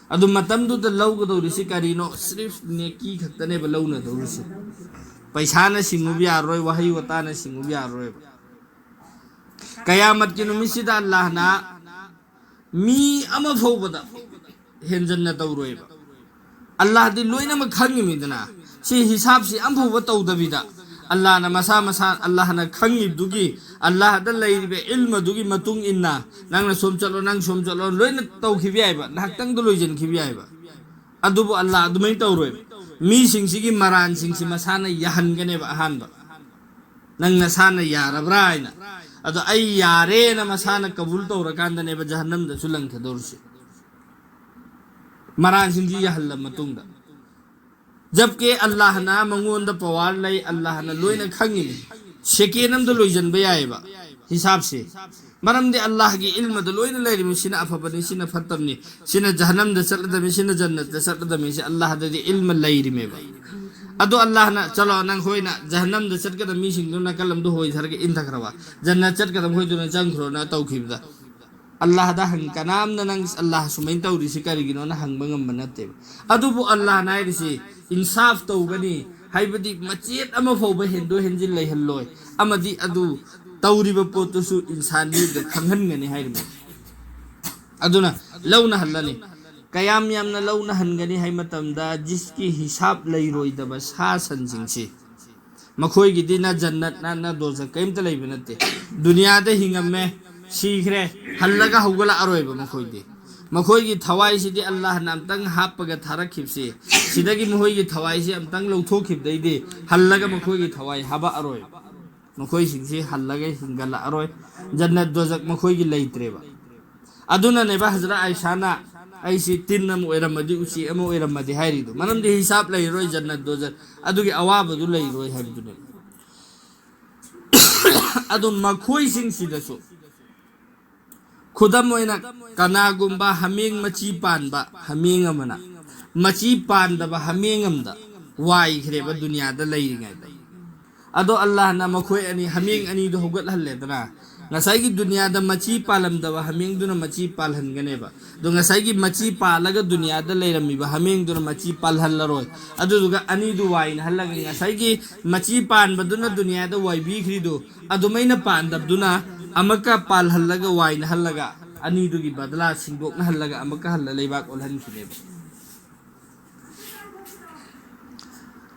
ꯑꯗꯨ ꯃꯇꯝꯗꯨꯗ ꯂꯧꯒꯗꯧꯔꯤꯁꯤ ꯀꯔꯤꯅꯣ? ꯁ꯭ꯔꯤꯐ ꯅꯦꯀꯤ ꯈꯛꯇꯅꯦꯕ ꯂꯧꯅꯗꯧꯔꯤꯁꯤ꯫ ꯄꯩꯁꯥꯅ ꯁꯤꯡꯉꯨꯕ ꯌꯥꯔꯣꯏ, ꯋꯥꯍꯩ ꯋꯥꯇꯥꯅ ꯁꯤꯡꯉꯨꯕ ꯌꯥꯔꯣꯏꯕ꯫ ꯀꯌꯥꯃꯠꯀꯤ ꯅꯨꯃꯤꯠꯁꯤꯗ ꯑꯜꯂꯥꯍꯅ ꯃꯤ ꯑꯃ ꯐꯥꯎꯕꯗ ꯍꯦꯟꯖꯟꯅ ꯇꯧꯔꯣꯏꯕ꯫ ꯑꯜꯂꯥꯍꯗꯤ ꯂꯣꯏꯅꯃꯛ ꯈꯪꯉꯤꯃꯤꯗꯅ꯫ ꯁꯤ ꯍꯤꯁꯥꯕꯁꯤ ꯑꯃꯐꯥꯎꯕ ꯇꯧꯗꯕꯤꯗ ꯑꯜꯂꯥꯍꯅ ꯃꯁꯥ ꯃꯁꯥ, ꯑꯜꯂꯥꯍꯅ ꯈꯪꯉꯤꯗꯨꯒꯤ, ꯑꯜꯂꯥꯍꯗ ꯂꯩꯔꯤꯕ ꯏꯜꯃꯗꯨꯒꯤ ꯃꯇꯨꯡ ꯏꯟꯅ ꯅꯪꯅ ꯁꯣꯝ ꯆꯠꯂꯣ, ꯅꯪ ꯁꯣꯝ ꯆꯠꯂꯣ, ꯂꯣꯏꯅ ꯇꯧꯈꯤꯕ ꯌꯥꯏꯕ, ꯉꯥꯏꯍꯥꯛꯇꯪꯗ ꯂꯣꯏꯁꯤꯟꯈꯤꯕ ꯌꯥꯏꯕ꯫ ꯑꯗꯨꯕꯨ ꯑꯜꯂꯥꯍ ꯑꯗꯨꯃꯥꯏꯅ ꯇꯧꯔꯣꯏꯕ꯫ ꯃꯤꯁꯤꯡꯁꯤꯒꯤ ꯃꯔꯥꯟꯁꯤꯡꯁꯤ ꯃꯁꯥꯅ ꯌꯥꯍꯟꯒꯅꯦꯕ ꯑꯍꯥꯟꯕ꯫ ꯅꯪ ꯅꯁꯥꯅ ꯌꯥꯔꯕ꯭ꯔꯥ ꯍꯥꯏꯅ꯫ ꯑꯗꯣ ꯑꯩ ꯌꯥꯔꯦꯅ ꯃꯁꯥꯅ ꯀꯕꯨꯜ ꯇꯧꯔꯀꯥꯟꯗꯅꯦꯕ ꯖꯍꯟꯅꯝꯗꯁꯨ ꯂꯪꯊꯗꯧꯔꯤꯁꯦ, ꯃꯔꯥꯟꯁꯤꯡꯁꯤ ꯌꯥꯍꯜꯂ ꯃꯇꯨꯡꯗ꯫ ꯖꯕꯀꯤ ꯑꯜꯂꯥꯍꯅ ꯃꯉꯣꯟꯗ ꯄꯋꯥꯔ ꯂꯩ, ꯑꯜꯂꯥꯍꯅ ꯂꯣꯏꯅ ꯈꯪꯉꯤꯅꯤ꯫ ꯁꯦꯀꯦꯟ ꯑꯝꯗ ꯂꯣꯏꯁꯤꯟꯕ ꯌꯥꯏꯑꯕ ꯍꯤꯁꯥꯕꯁꯦ꯫ ꯃꯔꯝꯗꯤ ꯑꯜꯂꯥꯍꯒꯤ ꯏꯜꯃꯗ ꯂꯣꯏꯅ ꯂꯩꯔꯤꯕꯅꯤ, ꯁꯤꯅ ꯑꯐꯕꯅꯤ, ꯁꯤꯅ ꯐꯠꯇꯕꯅꯤ, ꯁꯤꯅ ꯖꯍꯟꯅꯝꯗ ꯆꯠꯂꯗꯕꯅꯤ, ꯁꯤꯅ ꯖꯟꯅꯠꯇ ꯆꯠꯂꯗꯕꯅꯤ, ꯁꯤ ꯑꯜꯂꯥꯍꯗꯗꯤ ꯏꯜꯃ ꯂꯩꯔꯤꯃꯦꯕ꯫ ꯑꯗꯣ ꯑꯜꯂꯥꯍꯅ, "ꯆꯠꯂꯣ, ꯅꯪ ꯍꯣꯏꯅ ꯖꯍꯟꯅꯝꯗ ꯆꯠꯀꯗꯕ ꯃꯤꯁꯤꯡꯗꯨ ꯅꯥꯀꯜ ꯑꯝꯗ ꯍꯣꯏꯊꯔꯒ ꯏꯟꯊꯈ꯭ꯔꯕ, ꯖꯟꯅꯠ ꯆꯠꯀꯗꯕ ꯍꯣꯏꯗꯨꯅ ꯆꯪꯈ꯭ꯔꯣꯅ" ꯇꯧꯈꯤꯕꯗ, ꯑꯜꯂꯥꯍꯗ ꯍꯪ-, ꯀꯅꯥꯝꯅ "ꯅꯪ ꯑꯜꯂꯥꯍ ꯁꯨꯃꯥꯏꯅ ꯇꯧꯔꯤꯁꯤ ꯀꯔꯤꯒꯤꯅꯣꯅ?" ꯍꯪꯕ ꯉꯝꯕ ꯅꯠꯇꯦꯕ꯫ ꯑꯗꯨꯕꯨ ꯑꯜꯂꯥꯍꯅ ꯍꯥꯏꯔꯤꯁꯤ ꯏꯟꯁꯥꯐ ꯇꯧꯒꯅꯤ, ꯍꯥꯏꯕꯗꯤ ꯃꯆꯦꯠ ꯑꯃ ꯐꯥꯎꯕ ꯍꯦꯟꯗꯣꯛ ꯍꯦꯟꯖꯤꯟ ꯂꯩꯍꯜꯂꯣꯏ, ꯑꯃꯗꯤ ꯑꯗꯨ ꯇꯧꯔꯤꯕ ꯄꯣꯠꯇꯨꯁꯨ ꯏꯟꯁꯥꯟꯗ ꯈꯪꯍꯟꯒꯅꯤ ꯍꯥꯏꯔꯤꯕ꯫ ꯑꯗꯨꯅ ꯂꯧꯅꯍꯜꯂꯅꯤ꯫ ꯀꯌꯥꯝ ꯌꯥꯝꯅ ꯂꯧꯅꯍꯟꯒꯅꯤ ꯍꯥꯏ ꯃꯇꯝꯗ, ꯖꯤꯁꯀꯤ ꯍꯤꯁꯥꯕ ꯂꯩꯔꯣꯏꯗꯕ ꯁꯥ ꯁꯟꯁꯤꯡꯁꯤ, ꯃꯈꯣꯏꯒꯤꯗꯤ ꯅ ꯖꯟꯅꯠ ꯅ, ꯅ ꯗꯣꯖꯈ ꯀꯔꯤꯝꯇ ꯂꯩꯕ ꯅꯠꯇꯦ꯫ ꯗꯨꯅꯤꯌꯥꯗ ꯍꯤꯡꯉꯝꯃꯦ, ꯁꯤꯈ꯭ꯔꯦ, ꯍꯜꯂꯒ ꯍꯧꯒꯠꯂꯛꯑꯔꯣꯏꯕ ꯃꯈꯣꯏꯗꯤ꯫ ꯃꯈꯣꯏꯒꯤ ꯊꯋꯥꯏꯁꯤꯗꯤ ꯑꯜꯂꯥꯍꯅ ꯑꯝꯇꯪ ꯍꯥꯞꯄꯒ ꯊꯥꯔꯛꯈꯤꯕꯁꯤ, ꯁꯤꯗꯒꯤ ꯃꯈꯣꯏꯒꯤ ꯊꯋꯥꯏꯁꯤ ꯑꯝꯇꯪ ꯂꯧꯊꯣꯛꯈꯤꯕꯗꯩꯗꯤ ꯍꯜꯂꯒ ꯃꯈꯣꯏꯒꯤ ꯊꯋꯥꯏ ꯍꯥꯕꯛꯑꯔꯣꯏ꯫ ꯃꯈꯣꯏꯁꯤꯡꯁꯤ ꯍꯜꯂꯒ ꯍꯤꯡꯒꯠꯂꯛꯑꯔꯣꯏ꯫ ꯖꯟꯅꯠ ꯗꯣꯖꯛ ꯃꯈꯣꯏꯒꯤ ꯂꯩꯇ꯭ꯔꯦꯕ꯫ ꯑꯗꯨꯅꯅꯦꯕ ꯍꯖꯔꯠ ꯑꯥꯏꯁꯥꯅ "ꯑꯩꯁꯤ ꯇꯤꯟ ꯑꯃ ꯑꯣꯏꯔꯝꯃꯗꯤ, ꯎꯆꯦꯛ ꯑꯃ ꯑꯣꯏꯔꯝꯃꯗꯤ" ꯍꯥꯏꯔꯤꯗꯣ꯫ ꯃꯔꯝꯗꯤ ꯍꯤꯁꯥꯕ ꯂꯩꯔꯣꯏ, ꯖꯟꯅꯠ ꯗꯣꯖꯛ ꯑꯗꯨꯒꯤ ꯑꯋꯥꯕꯗꯨ ꯂꯩꯔꯣꯏ ꯍꯥꯏꯕꯗꯨꯅꯦ꯫ ꯑꯗꯨ ꯃꯈꯣꯏꯁꯤꯡꯁꯤꯗꯁꯨ ꯈꯨꯗꯝ ꯑꯣꯏꯅ, ꯀꯅꯥꯒꯨꯝꯕ ꯍꯥꯃꯦꯡ ꯃꯆꯤ ꯄꯥꯟꯕ ꯍꯥꯃꯦꯡ ꯑꯃꯅ ꯃꯆꯤ ꯄꯥꯟꯗꯕ ꯍꯥꯃꯦꯡ ꯑꯃꯗ ꯋꯥꯏꯈ꯭ꯔꯦꯕ ꯗꯨꯅꯤꯌꯥꯗ ꯂꯩꯔꯤꯉꯩꯗ꯫ ꯑꯗꯣ ꯑꯜꯂꯥꯍꯅ ꯃꯈꯣꯏ ꯑꯅꯤ, ꯍꯥꯃꯦꯡ ꯑꯅꯤꯗꯨ ꯍꯧꯒꯠꯍꯜꯂꯦꯗꯅ, ꯉꯁꯥꯏꯒꯤ ꯗꯨꯅꯤꯌꯥꯗ ꯃꯆꯤ ꯄꯥꯜꯂꯝꯗꯕ ꯍꯥꯃꯦꯡꯗꯨꯅ ꯃꯆꯤ ꯄꯥꯜꯍꯟꯒꯅꯦꯕ꯫ ꯑꯗꯣ ꯉꯁꯥꯏꯒꯤ ꯃꯆꯤ ꯄꯥꯜꯂꯒ ꯗꯨꯅꯤꯌꯥꯗ ꯂꯩꯔꯝꯃꯤꯕ ꯍꯥꯃꯦꯡꯗꯨꯅ ꯃꯆꯤ ꯄꯥꯜꯍꯜꯂꯔꯣꯏ꯫ ꯑꯗꯨꯗꯨꯒ ꯑꯅꯤꯗꯨ ꯋꯥꯏꯅꯍꯜꯂꯒ ꯉꯁꯥꯏꯒꯤ ꯃꯆꯤ ꯄꯥꯟꯕꯗꯨꯅ ꯗꯨꯅꯤꯌꯥꯗ ꯋꯥꯏꯕꯤꯈ꯭ꯔꯤꯗꯨ ꯑꯗꯨꯃꯥꯏꯅ ꯄꯥꯟꯗꯕꯗꯨꯅ ꯑꯃꯨꯛꯀ ꯄꯥꯜꯍꯜꯂꯒ, ꯋꯥꯏꯅꯍꯜꯂꯒ, ꯑꯅꯤꯗꯨꯒꯤ ꯕꯗꯂꯥ ꯁꯤꯡꯗꯣꯛꯅꯍꯜꯂꯒ ꯑꯃꯨꯛꯀ ꯍꯜꯂ ꯂꯩꯕꯥꯛ ꯑꯣꯜꯍꯟꯈꯤꯅꯦꯕ꯫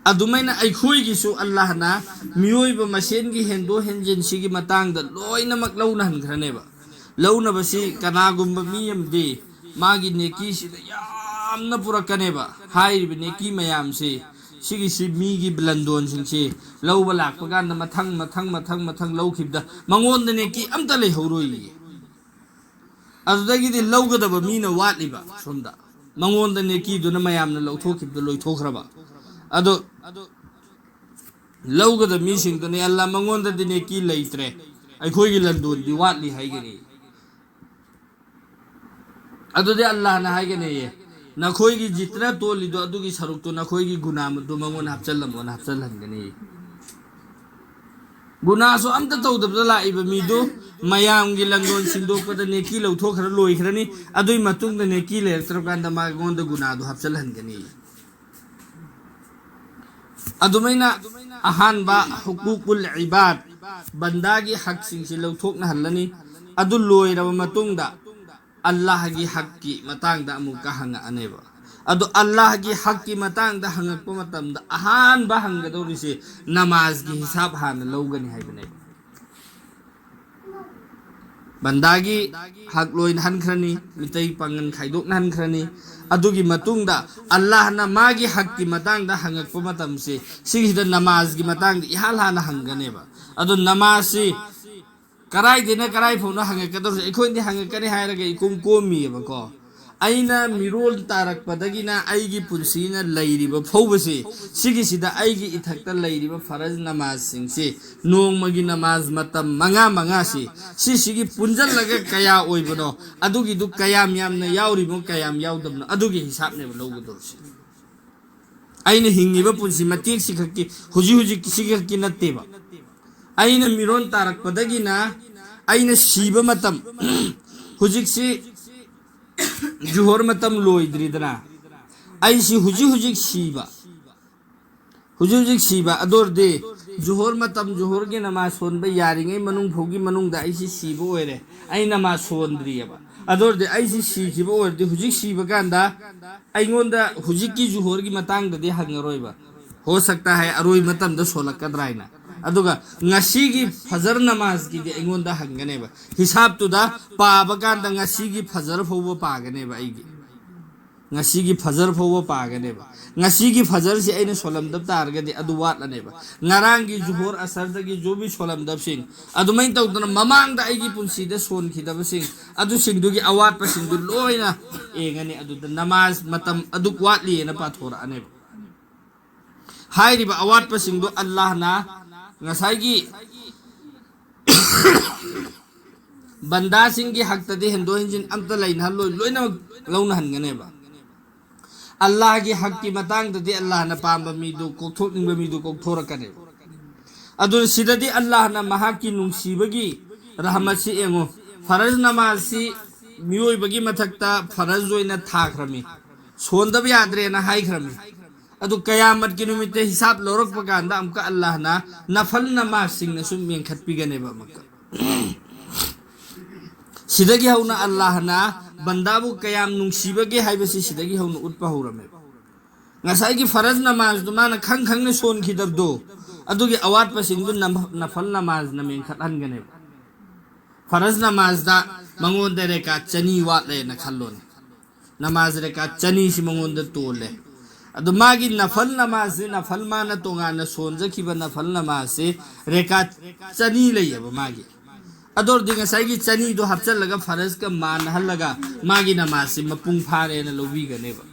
ꯑꯗꯨꯃꯥꯏꯅ ꯑꯩꯈꯣꯏꯒꯤꯁꯨ ꯑꯜꯂꯥꯍꯅ ꯃꯤꯑꯣꯏꯕ ꯃꯁꯦꯟꯒꯤ ꯍꯦꯟꯗꯣꯛ ꯍꯦꯟꯖꯤꯟꯁꯤꯒꯤ ꯃꯇꯥꯡꯗ ꯂꯣꯏꯅꯃꯛ ꯂꯧꯅꯍꯟꯈ꯭ꯔꯅꯦꯕ꯫ ꯂꯧꯅꯕꯁꯤ ꯀꯅꯥꯒꯨꯝꯕ ꯃꯤ ꯑꯃꯗꯤ ꯃꯥꯒꯤ ꯅꯦꯀꯤꯁꯤꯗ ꯌꯥꯝꯅ ꯄꯨꯔꯛꯀꯅꯦꯕ꯫ ꯍꯥꯏꯔꯤꯕ ꯅꯦꯀꯤ ꯃꯌꯥꯝꯁꯤ, ꯁꯤꯒꯤꯁꯤ ꯃꯤꯒꯤ ꯂꯟꯗꯣꯟꯁꯤꯡꯁꯤ ꯂꯧꯕ ꯂꯥꯛꯄ ꯀꯥꯟꯗ ꯃꯊꯪ, ꯃꯊꯪ, ꯃꯊꯪ, ꯃꯊꯪ ꯂꯧꯈꯤꯕꯗ ꯃꯉꯣꯟꯗ ꯅꯦꯀꯤ ꯑꯝꯇ ꯂꯩꯍꯧꯔꯣꯏꯌꯦ꯫ ꯑꯗꯨꯗꯒꯤꯗꯤ ꯂꯧꯒꯗꯕ ꯃꯤꯅ ꯋꯥꯠꯂꯤꯕ ꯁꯣꯝꯗ꯫ ꯃꯉꯣꯟꯗ ꯅꯦꯀꯤꯗꯨꯅ ꯃꯌꯥꯝꯅ ꯂꯧꯊꯣꯛꯈꯤꯕꯗ ꯂꯣꯏꯊꯣꯛꯈ꯭ꯔꯕ꯫ ꯑꯗꯣ ꯂꯧꯒꯗꯕ ꯃꯤꯁꯤꯡꯗꯨꯅ, "ꯑꯜꯂꯥ, ꯃꯉꯣꯟꯗꯗꯤ ꯅꯦꯀꯤ ꯂꯩꯇ꯭ꯔꯦ, ꯑꯩꯈꯣꯏꯒꯤ ꯂꯟꯗꯣꯟꯗꯤ ꯋꯥꯠꯂꯤ" ꯍꯥꯏꯒꯅꯤ꯫ ꯑꯗꯨꯗꯤ ꯑꯜꯂꯥꯍꯅ ꯍꯥꯏꯒꯅꯤꯌꯦ, "ꯅꯈꯣꯏꯒꯤ ꯖꯤꯠꯇꯅ ꯇꯣꯜꯂꯤꯗꯣ ꯑꯗꯨꯒꯤ ꯁꯔꯨꯛꯇꯣ ꯅꯈꯣꯏꯒꯤ ꯒꯨꯅꯥꯃꯗꯨ ꯃꯉꯣꯟꯗ ꯍꯥꯞꯆꯜꯂꯝꯃꯣꯅ" ꯍꯥꯞꯆꯜꯍꯟꯒꯅꯤ꯫ ꯒꯨꯅꯥꯁꯨ ꯑꯝꯇ ꯇꯧꯗꯕꯗ ꯂꯥꯛꯏꯕ ꯃꯤꯗꯨ ꯃꯌꯥꯝꯒꯤ ꯂꯟꯗꯣꯟ ꯁꯤꯡꯗꯣꯛꯄꯗ ꯅꯦꯀꯤ ꯂꯧꯊꯣꯛꯈ꯭ꯔ ꯂꯣꯏꯈ꯭ꯔꯅꯤ꯫ ꯑꯗꯨꯏ ꯃꯇꯨꯡꯗ ꯅꯦꯀꯤ ꯂꯩꯔꯛꯇ꯭ꯔꯀꯥꯟꯗ ꯃꯉꯣꯟꯗ ꯒꯨꯅꯥꯗꯨ ꯍꯥꯞꯆꯜꯍꯟꯒꯅꯤ꯫ ꯑꯗꯨꯃꯥꯏꯅ ꯑꯍꯥꯟꯕ ꯍꯨꯀꯨꯀꯨꯜ ꯏꯕꯥꯗ, ꯕꯟꯗꯥꯒꯤ ꯍꯛꯁꯤꯡꯁꯤ ꯂꯧꯊꯣꯛꯅꯍꯜꯂꯅꯤ꯫ ꯑꯗꯨ ꯂꯣꯏꯔꯕ ꯃꯇꯨꯡꯗ ꯑꯜꯂꯥꯍꯒꯤ ꯍꯛꯀꯤ ꯃꯇꯥꯡꯗ ꯑꯃꯨꯛꯀ ꯍꯪꯉꯛꯑꯅꯦꯕ꯫ ꯑꯗꯣ ꯑꯜꯂꯥꯍꯒꯤ ꯍꯛꯀꯤ ꯃꯇꯥꯡꯗ ꯍꯪꯉꯛꯄ ꯃꯇꯝꯗ ꯑꯍꯥꯟꯕ ꯍꯪꯒꯗꯧꯔꯤꯁꯦ ꯅꯃꯥꯖꯒꯤ ꯍꯤꯁꯥꯕ ꯍꯥꯟꯅ ꯂꯧꯒꯅꯤ ꯍꯥꯏꯕꯅꯦꯕ꯫ ꯕꯟꯗꯥꯒꯤ ꯍꯛ ꯂꯣꯏꯅ ꯍꯟꯈ꯭ꯔꯅꯤ, ꯃꯤꯇꯩ ꯄꯥꯡꯒꯜ ꯈꯥꯏꯗꯣꯛꯅ ꯍꯟꯈ꯭ꯔꯅꯤ꯫ ꯑꯗꯨꯒꯤ ꯃꯇꯨꯡꯗ ꯑꯜꯂꯥꯍꯅ ꯃꯥꯒꯤ ꯍꯛꯀꯤ ꯃꯇꯥꯡꯗ ꯍꯪꯉꯛꯄ ꯃꯇꯝꯁꯦ, ꯁꯤꯒꯤꯁꯤꯗ ꯅꯃꯥꯖꯒꯤ ꯃꯇꯥꯡꯗ ꯏꯍꯥꯟ ꯍꯥꯟꯅ ꯍꯪꯒꯅꯦꯕ꯫ ꯑꯗꯣ ꯅꯃꯥꯖꯁꯤ ꯀꯔꯥꯏꯗꯩꯅ ꯀꯔꯥꯏ ꯐꯥꯎꯅ ꯍꯪꯉꯛꯀꯗꯧꯔꯤꯁꯦ? ꯑꯩꯈꯣꯏꯗꯤ ꯍꯪꯉꯛꯀꯅꯤ ꯍꯥꯏꯔꯒ ꯏꯀꯣꯝ ꯀꯣꯝꯃꯤꯑꯕꯀꯣ꯫ ꯑꯩꯅ ꯃꯤꯔꯣꯜ ꯇꯥꯔꯛꯄꯗꯒꯤꯅ ꯑꯩꯒꯤ ꯄꯨꯟꯁꯤꯅ ꯂꯩꯔꯤꯕ ꯐꯥꯎꯕꯁꯤ, ꯁꯤꯒꯤꯁꯤꯗ ꯑꯩꯒꯤ ꯏꯊꯛꯇ ꯂꯩꯔꯤꯕ ꯐꯔꯖ ꯅꯃꯥꯖꯁꯤꯡꯁꯤ, ꯅꯣꯡꯃꯒꯤ ꯅꯃꯥꯖ ꯃꯇꯝ ꯃꯉꯥ ꯃꯉꯥꯁꯤ, ꯁꯤꯁꯤꯒꯤ ꯄꯨꯟꯁꯤꯜꯂꯒ ꯀꯌꯥ ꯑꯣꯏꯕꯅꯣ, ꯑꯗꯨꯒꯤꯗꯨ ꯀꯌꯥꯝ ꯌꯥꯝꯅ ꯌꯥꯎꯔꯤꯕꯅꯣ, ꯀꯌꯥꯝ ꯌꯥꯎꯗꯕꯅꯣ, ꯑꯗꯨꯒꯤ ꯍꯤꯁꯥꯞꯅꯦꯕ ꯂꯧꯒꯗꯧꯔꯤꯁꯦ꯫ ꯑꯩꯅ ꯍꯤꯡꯉꯤꯕ ꯄꯨꯟꯁꯤ ꯃꯇꯦꯛꯁꯤ ꯈꯛꯀꯤ, ꯍꯧꯖꯤꯛ ꯍꯧꯖꯤꯛꯀꯤꯁꯤ ꯈꯛꯀꯤ ꯅꯠꯇꯦꯕ꯫ ꯑꯩꯅ ꯃꯤꯔꯣꯟ ꯇꯥꯔꯛꯄꯗꯒꯤꯅ ꯑꯩꯅ ꯁꯤꯕ ꯃꯇꯝ, ꯍꯧꯖꯤꯛꯁꯤ ꯖꯨꯍꯣꯔ ꯃꯇꯝ ꯂꯣꯏꯗ꯭ꯔꯤꯗꯅ, ꯑꯩꯁꯤ ꯍꯧꯖꯤꯛ ꯍꯧꯖꯤꯛ ꯁꯤꯕ, ꯍꯧꯖꯤꯛ ꯍꯧꯖꯤꯛ ꯁꯤꯕ꯫ ꯑꯗꯨ ꯑꯣꯏꯔꯗꯤ ꯖꯨꯍꯣꯔ ꯃꯇꯝ, ꯖꯨꯍꯣꯔꯒꯤ ꯅꯃꯥꯖ ꯁꯣꯟꯕ ꯌꯥꯔꯤꯉꯩ ꯃꯅꯨꯡ ꯐꯥꯎꯒꯤ ꯃꯅꯨꯡꯗ ꯑꯩꯁꯤ ꯁꯤꯕ ꯑꯣꯏꯔꯦ, ꯑꯩ ꯅꯃꯥꯖ ꯁꯣꯟꯗ꯭ꯔꯤꯑꯕ꯫ ꯑꯗꯨ ꯑꯣꯏꯔꯗꯤ ꯑꯩꯁꯤ ꯁꯤꯈꯤꯕ ꯑꯣꯏꯔꯗꯤ, ꯍꯧꯖꯤꯛ ꯁꯤꯕ ꯀꯥꯟꯗ ꯑꯩꯉꯣꯟꯗ ꯍꯧꯖꯤꯛꯀꯤ ꯖꯨꯍꯣꯔꯒꯤ ꯃꯇꯥꯡꯗꯗꯤ ꯍꯪꯉꯔꯣꯏꯕ꯫ ꯍꯣ ꯁꯛꯇ ꯍꯥꯏ ꯑꯔꯣꯏ ꯃꯇꯝꯗ ꯁꯣꯜꯂꯛꯀꯗ꯭ꯔꯥ ꯍꯥꯏꯅ꯫ ꯑꯗꯨꯒ ꯉꯁꯤꯒꯤ ꯐꯖꯔ ꯅꯃꯥꯖꯀꯤꯗꯤ ꯑꯩꯉꯣꯟꯗ ꯍꯪꯒꯅꯦꯕ꯫ ꯍꯤꯁꯥꯞꯇꯨꯗ ꯄꯥꯕ ꯀꯥꯟꯗ ꯉꯁꯤꯒꯤ ꯐꯖꯔ ꯐꯥꯎꯕ ꯄꯥꯒꯅꯦꯕ ꯑꯩꯒꯤ꯫ ꯉꯁꯤꯒꯤ ꯐꯖꯔ ꯐꯥꯎꯕ ꯄꯥꯒꯅꯦꯕ꯫ ꯉꯁꯤꯒꯤ ꯐꯖꯔꯁꯤ ꯑꯩꯅ ꯁꯣꯜꯂꯝꯗꯕ ꯇꯥꯔꯒꯗꯤ ꯑꯗꯨ ꯋꯥꯠꯂꯅꯦꯕ꯫ ꯉꯔꯥꯡꯒꯤ ꯖꯨꯍꯣꯔ ꯑꯁꯔꯗꯒꯤ ꯖꯨꯕꯤ ꯁꯣꯜꯂꯝꯗꯕꯁꯤꯡ, ꯑꯗꯨꯃꯥꯏꯅ ꯇꯧꯗꯅ ꯃꯃꯥꯡꯗ ꯑꯩꯒꯤ ꯄꯨꯟꯁꯤꯗ ꯁꯣꯟꯈꯤꯗꯕꯁꯤꯡ, ꯑꯗꯨꯁꯤꯡꯗꯨꯒꯤ ꯑꯋꯥꯠꯄꯁꯤꯡꯗꯨ ꯂꯣꯏꯅ ꯌꯦꯡꯉꯅꯤ꯫ ꯑꯗꯨꯗ ꯅꯃꯥꯖ ꯃꯇꯝ ꯑꯗꯨꯛ ꯋꯥꯠꯂꯤꯑꯅ ꯄꯥꯊꯣꯔꯛꯑꯅꯦꯕ꯫ ꯍꯥꯏꯔꯤꯕ ꯑꯋꯥꯠꯄꯁꯤꯡꯗꯨ ꯑꯜꯂꯥꯍꯅ ꯉꯁꯥꯏꯒꯤ ꯕꯟꯗꯥꯁꯤꯡꯒꯤ ꯍꯛꯇꯗꯤ ꯍꯦꯟꯗꯣꯛ ꯍꯦꯟꯖꯤꯟ ꯑꯝꯇ ꯂꯩꯅꯍꯜꯂꯣꯏ, ꯂꯣꯏꯅꯃꯛ ꯂꯧꯅꯍꯟꯒꯅꯦꯕ꯫ ꯑꯜꯂꯥꯍꯒꯤ ꯍꯛꯀꯤ ꯃꯇꯥꯡꯗꯗꯤ ꯑꯜꯂꯥꯍꯅ ꯄꯥꯝꯕ ꯃꯤꯗꯨ, ꯀꯣꯛꯊꯣꯛꯅꯤꯡꯕ ꯃꯤꯗꯨ ꯀꯣꯛꯊꯣꯔꯛꯀꯅꯦꯕ꯫ ꯑꯗꯨꯅ ꯁꯤꯗꯗꯤ ꯑꯜꯂꯥꯍꯅ ꯃꯍꯥꯛꯀꯤ ꯅꯨꯡꯁꯤꯕꯒꯤ ꯔꯍꯃꯠꯁꯤ ꯌꯦꯡꯉꯨ, ꯐꯔꯖ ꯅꯃꯥꯖꯁꯤ ꯃꯤꯑꯣꯏꯕꯒꯤ ꯃꯊꯛꯇ ꯐꯔꯖ ꯑꯣꯏꯅ ꯊꯥꯈ꯭ꯔꯃꯤ, ꯁꯣꯟꯗꯕ ꯌꯥꯗ꯭ꯔꯦꯅ ꯍꯥꯏꯈ꯭ꯔꯃꯤ꯫ ꯑꯗꯨ ꯀꯌꯥꯃꯠꯀꯤ ꯅꯨꯃꯤꯠꯇ ꯍꯤꯁꯥꯕ ꯂꯧꯔꯛꯄ ꯀꯥꯟꯗ ꯑꯃꯨꯛꯀ ꯑꯜꯂꯥꯍꯅ ꯅꯐꯜ ꯅꯃꯥꯖꯁꯤꯡꯅꯁꯨ ꯃꯦꯟꯈꯠꯄꯤꯒꯅꯦꯕ ꯑꯃꯨꯛꯀ꯫ ꯁꯤꯗꯒꯤ ꯍꯧꯅ ꯑꯜꯂꯥꯍꯅ ꯕꯟꯗꯥꯕꯨ ꯀꯌꯥꯝ ꯅꯨꯡꯁꯤꯕꯒꯦ ꯍꯥꯏꯕꯁꯤ ꯁꯤꯗꯒꯤ ꯍꯧꯅ ꯎꯠꯄ ꯍꯧꯔꯝꯃꯦꯕ꯫ ꯉꯁꯥꯏꯒꯤ ꯐꯔꯖ ꯅꯃꯥꯖꯗꯨ ꯃꯥꯅ ꯈꯪ ꯈꯪꯅ ꯁꯣꯟꯈꯤꯗꯕꯗꯣ, ꯑꯗꯨꯒꯤ ꯑꯋꯥꯠꯄꯁꯤꯡꯗꯨ ꯅꯝ-, ꯅꯐꯜ ꯅꯃꯥꯖꯅ ꯃꯦꯟꯈꯠꯍꯟꯒꯅꯦꯕ꯫ ꯐꯔꯖ ꯅꯃꯥꯖꯗ ꯃꯉꯣꯟꯗ ꯔꯦꯀꯥꯠ ꯆꯅꯤ ꯋꯥꯠꯂꯦꯅ ꯈꯜꯂꯣꯅꯦ꯫ ꯅꯃꯥꯖ ꯔꯦꯀꯥꯠ ꯆꯅꯤꯁꯤ ꯃꯉꯣꯟꯗ ꯇꯣꯜꯂꯦ꯫ ꯑꯗꯨ ꯃꯥꯒꯤ ꯅꯐꯜ ꯅꯃꯥꯖꯁꯤ, ꯅꯐꯜ ꯃꯥꯅ ꯇꯣꯉꯥꯟꯅ ꯁꯣꯟꯖꯈꯤꯕ ꯅꯐꯜ ꯅꯃꯥꯖꯁꯤ ꯔꯦꯀꯥꯠ ꯆꯅꯤ ꯂꯩꯌꯦꯕ ꯃꯥꯒꯤ꯫ ꯑꯗꯨ ꯑꯣꯏꯔꯗꯤ ꯉꯁꯥꯏꯒꯤ ꯆꯅꯤꯗꯣ ꯍꯥꯞꯆꯜꯂꯒ ꯐꯔꯖꯀ ꯃꯥꯟꯅꯍꯜꯂꯒ ꯃꯥꯒꯤ ꯅꯃꯥꯖꯁꯤ ꯃꯄꯨꯡ ꯐꯥꯔꯦꯅ ꯂꯧꯕꯤꯒꯅꯦꯕ꯫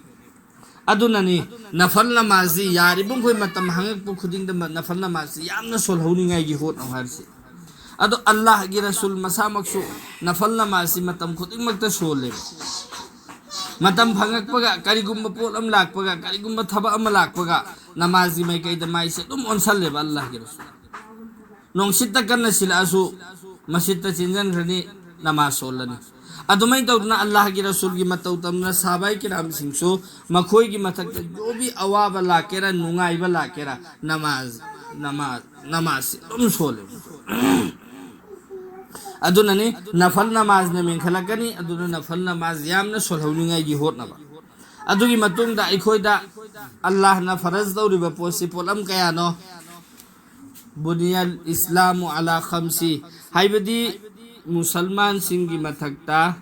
ꯑꯗꯨꯅꯅꯤ ꯅꯐꯜ ꯅꯃꯥꯖꯁꯤ ꯌꯥꯔꯤꯕꯃꯈꯩ ꯃꯇꯝ ꯍꯪꯉꯛꯄ ꯈꯨꯗꯤꯡꯗ ꯃ-, ꯅꯐꯜ ꯅꯃꯥꯖꯁꯤ ꯌꯥꯝꯅ ꯁꯣꯜꯍꯧꯅꯤꯡꯉꯥꯏꯒꯤ ꯍꯣꯠꯅꯧ ꯍꯥꯏꯔꯤꯁꯤ꯫ ꯑꯗꯣ ꯑꯜꯂꯥꯍꯒꯤ ꯔꯁꯨꯜ ꯃꯁꯥꯃꯛꯁꯨ ꯅꯐꯜ ꯅꯃꯥꯖꯁꯤ ꯃꯇꯝ ꯈꯨꯗꯤꯡꯃꯛꯇ ꯁꯣꯜꯂꯦꯕ꯫ ꯃꯇꯝ ꯐꯪꯉꯛꯄꯒ, ꯀꯔꯤꯒꯨꯝꯕ ꯄꯣꯠ ꯑꯃ ꯂꯥꯛꯄꯒ, ꯀꯔꯤꯒꯨꯝꯕ ꯊꯕꯛ ꯑꯃ ꯂꯥꯛꯄꯒ, ꯅꯃꯥꯖꯒꯤ ꯃꯥꯏꯀꯩꯗ ꯃꯥꯏꯁꯦ ꯑꯗꯨꯝ ꯑꯣꯟꯁꯜꯂꯦꯕ ꯑꯜꯂꯥꯍꯒꯤ ꯔꯁꯨꯜ꯫ ꯅꯣꯡꯁꯤꯠꯇ ꯀꯟꯅ ꯁꯤꯜꯂꯛꯑꯁꯨ ꯃꯁꯤꯠꯇ ꯆꯦꯟꯁꯤꯟꯈ꯭ꯔꯅꯤ, ꯅꯃꯥꯖ ꯁꯣꯜꯂꯅꯤ꯫ ꯑꯗꯨꯃꯥꯏꯅ ꯇꯧꯗꯅ ꯑꯜꯂꯥꯍꯒꯤ ꯔꯁꯨꯜꯒꯤ ꯃꯇꯧ ꯇꯝꯗꯅ ꯁꯍꯥꯕꯥꯏ ꯀꯤꯔꯥꯝꯁꯤꯡꯁꯨ ꯃꯈꯣꯏꯒꯤ ꯃꯊꯛꯇ ꯖꯣꯕꯤ ꯑꯋꯥꯕ ꯂꯥꯛꯀꯦꯔꯥ, ꯅꯨꯡꯉꯥꯏꯕ ꯂꯥꯛꯀꯦꯔꯥ, ꯅꯃꯥꯖ, ꯅꯃꯥꯖ, ꯅꯃꯥꯖꯁꯤ ꯑꯗꯨꯝ ꯁꯣꯜꯂꯦ꯫ ꯑꯗꯨꯅꯅꯤ ꯅꯐꯜ ꯅꯃꯥꯖꯅ ꯃꯦꯟꯈꯠꯂꯛꯀꯅꯤ꯫ ꯑꯗꯨꯅ ꯅꯐꯜ ꯅꯃꯥꯖ ꯌꯥꯝꯅ ꯁꯣꯜꯍꯧꯅꯤꯡꯉꯥꯏꯒꯤ ꯍꯣꯠꯅꯕ꯫ ꯑꯗꯨꯒꯤ ꯃꯇꯨꯡꯗ ꯑꯩꯈꯣꯏꯗ ꯑꯜꯂꯥꯍꯅ ꯐꯔꯖ ꯇꯧꯔꯤꯕ ꯄꯣꯠꯁꯤ ꯄꯣꯠꯂꯝ ꯀꯌꯥꯅꯣ? ꯕꯨꯅꯤꯌꯜ ꯏꯁꯂꯥꯃꯨ ꯑꯂꯥ ꯈꯝꯁꯤ, ꯍꯥꯏꯕꯗꯤ ꯃꯨꯁꯜꯃꯥꯟꯁꯤꯡꯒꯤ ꯃꯊꯛꯇ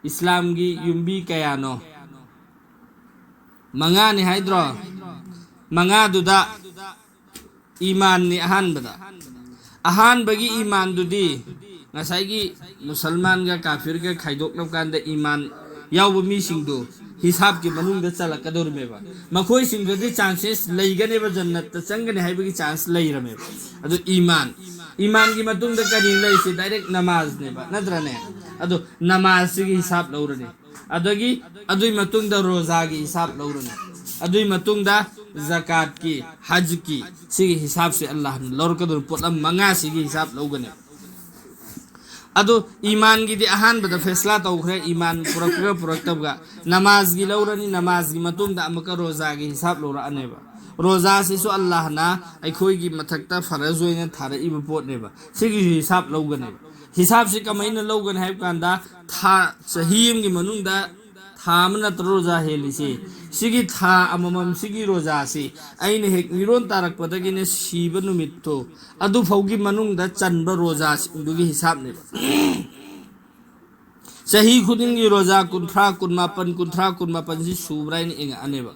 ꯏꯁꯂꯥꯝꯒꯤ ꯌꯨꯝꯕꯤ ꯀꯌꯥꯅꯣ? ꯃꯉꯥꯅꯤ ꯍꯥꯏꯗ꯭ꯔꯣ? ꯃꯉꯥꯗꯨꯗ ꯏꯃꯥꯟꯅꯤ ꯑꯍꯥꯟꯕꯗ꯫ ꯑꯍꯥꯟꯕꯒꯤ ꯏꯃꯥꯟꯗꯨꯗꯤ ꯉꯁꯥꯏꯒꯤ ꯃꯨꯁꯜꯃꯥꯟꯒ ꯀꯥꯐꯤꯔꯒ ꯈꯥꯏꯗꯣꯛꯅꯕ ꯀꯥꯟꯗ ꯏꯃꯥꯟ ꯌꯥꯎꯕ ꯃꯤꯁꯤꯡꯗꯨ ꯍꯤꯁꯥꯕꯀꯤ ꯃꯅꯨꯡꯗ ꯆꯜꯂꯛꯀꯗꯧꯔꯤꯃꯦꯕ꯫ ꯃꯈꯣꯏꯁꯤꯡꯗꯨꯗꯤ ꯆꯥꯟꯁꯦꯁ ꯂꯩꯒꯅꯦꯕ, ꯖꯟꯅꯠꯇ ꯆꯪꯒꯅꯤ ꯍꯥꯏꯕꯒꯤ ꯆꯥꯟꯁ ꯂꯩꯔꯃꯦꯕ꯫ ꯑꯗꯨ ꯏꯃꯥꯟ, ꯏꯃꯥꯟꯒꯤ ꯃꯇꯨꯡꯗ ꯀꯔꯤ ꯂꯩꯔꯤꯁꯤ? ꯗꯥꯏꯔꯦꯛ ꯅꯃꯥꯖꯅꯦꯕ, ꯅꯠꯇ꯭ꯔꯅꯦ? ꯑꯗꯣ ꯅꯃꯥꯖꯁꯤꯒꯤ ꯍꯤꯁꯥꯕ ꯂꯧꯔꯅꯤ꯫ ꯑꯗꯒꯤ ꯑꯗꯨꯒꯤ ꯃꯇꯨꯡꯗ ꯔꯣꯖꯥꯒꯤ ꯍꯤꯁꯥꯕ ꯂꯧꯔꯅꯤ꯫ ꯑꯗꯨꯒꯤ ꯃꯇꯨꯡꯗ ꯖꯀꯥꯠꯀꯤ, ꯍꯖꯀꯤ, ꯁꯤꯒꯤ ꯍꯤꯁꯥꯕꯁꯤ ꯑꯜꯂꯥꯍꯅ ꯂꯧꯔꯛꯀꯗꯧꯔꯤꯕ ꯄꯣꯠꯂꯝ ꯃꯉꯥꯁꯤꯒꯤ ꯍꯤꯁꯥꯕ ꯂꯧꯒꯅꯦꯕ꯫ ꯑꯗꯣ ꯏꯃꯥꯟꯒꯤꯗꯤ ꯑꯍꯥꯟꯕꯗ ꯐꯦꯁꯂꯥ ꯇꯧꯈ꯭ꯔꯦ, ꯏꯃꯥꯟ ꯄꯨꯔꯛꯄꯒ ꯄꯨꯔꯛꯇꯕꯒ꯫ ꯅꯃꯥꯖꯒꯤ ꯂꯧꯔꯅꯤ, ꯅꯃꯥꯖꯒꯤ ꯃꯇꯨꯡꯗ ꯑꯃꯨꯛꯀ ꯔꯣꯖꯥꯒꯤ ꯍꯤꯁꯥꯕ ꯂꯧꯔꯛꯑꯅꯦꯕ꯫ ꯔꯣꯖꯥꯁꯤꯁꯨ ꯑꯜꯂꯥꯍꯅ ꯑꯩꯈꯣꯏꯒꯤ ꯃꯊꯛꯇ ꯐꯔꯖ ꯑꯣꯏꯅ ꯊꯥꯔꯛꯏꯕ ꯄꯣꯠꯅꯦꯕ꯫ ꯁꯤꯒꯤꯁꯨ ꯍꯤꯁꯥꯕ ꯂꯧꯒꯅꯦꯕ꯫ ꯍꯤꯁꯥꯕꯁꯤ ꯀꯃꯥꯏꯅ ꯂꯧꯒꯅꯤ ꯍꯥꯏꯕ ꯀꯥꯟꯗ, ꯊꯥ, ꯆꯍꯤ ꯑꯃꯒꯤ ꯃꯅꯨꯡꯗ ꯊꯥ ꯑꯃ ꯅꯠꯇ꯭ꯔ ꯔꯣꯖꯥ ꯍꯦꯜꯂꯤꯁꯦ? ꯁꯤꯒꯤ ꯊꯥ ꯑꯃꯃꯝꯁꯤꯒꯤ ꯔꯣꯖꯥꯁꯤ ꯑꯩꯅ ꯍꯦꯛ ꯃꯤꯔꯣꯟ ꯇꯥꯔꯛꯄꯗꯒꯤꯅ ꯁꯤꯕ ꯅꯨꯃꯤꯠꯇꯣ ꯑꯗꯨꯐꯥꯎꯒꯤ ꯃꯅꯨꯡꯗ ꯆꯟꯕ ꯔꯣꯖꯥꯁꯤꯡꯗꯨꯒꯤ ꯍꯤꯁꯥꯞꯅꯦꯕ꯫ ꯆꯍꯤ ꯈꯨꯗꯤꯡꯒꯤ ꯔꯣꯖꯥ ꯀꯨꯟꯊ꯭ꯔꯥ, ꯀꯨꯟꯃꯥꯄꯟ, ꯀꯨꯟꯊ꯭ꯔꯥ, ꯀꯨꯟꯃꯥꯄꯟꯁꯤ ꯁꯨꯕ꯭ꯔꯥ ꯍꯥꯏꯅ ꯌꯦꯡꯉꯛꯑꯅꯦꯕ꯫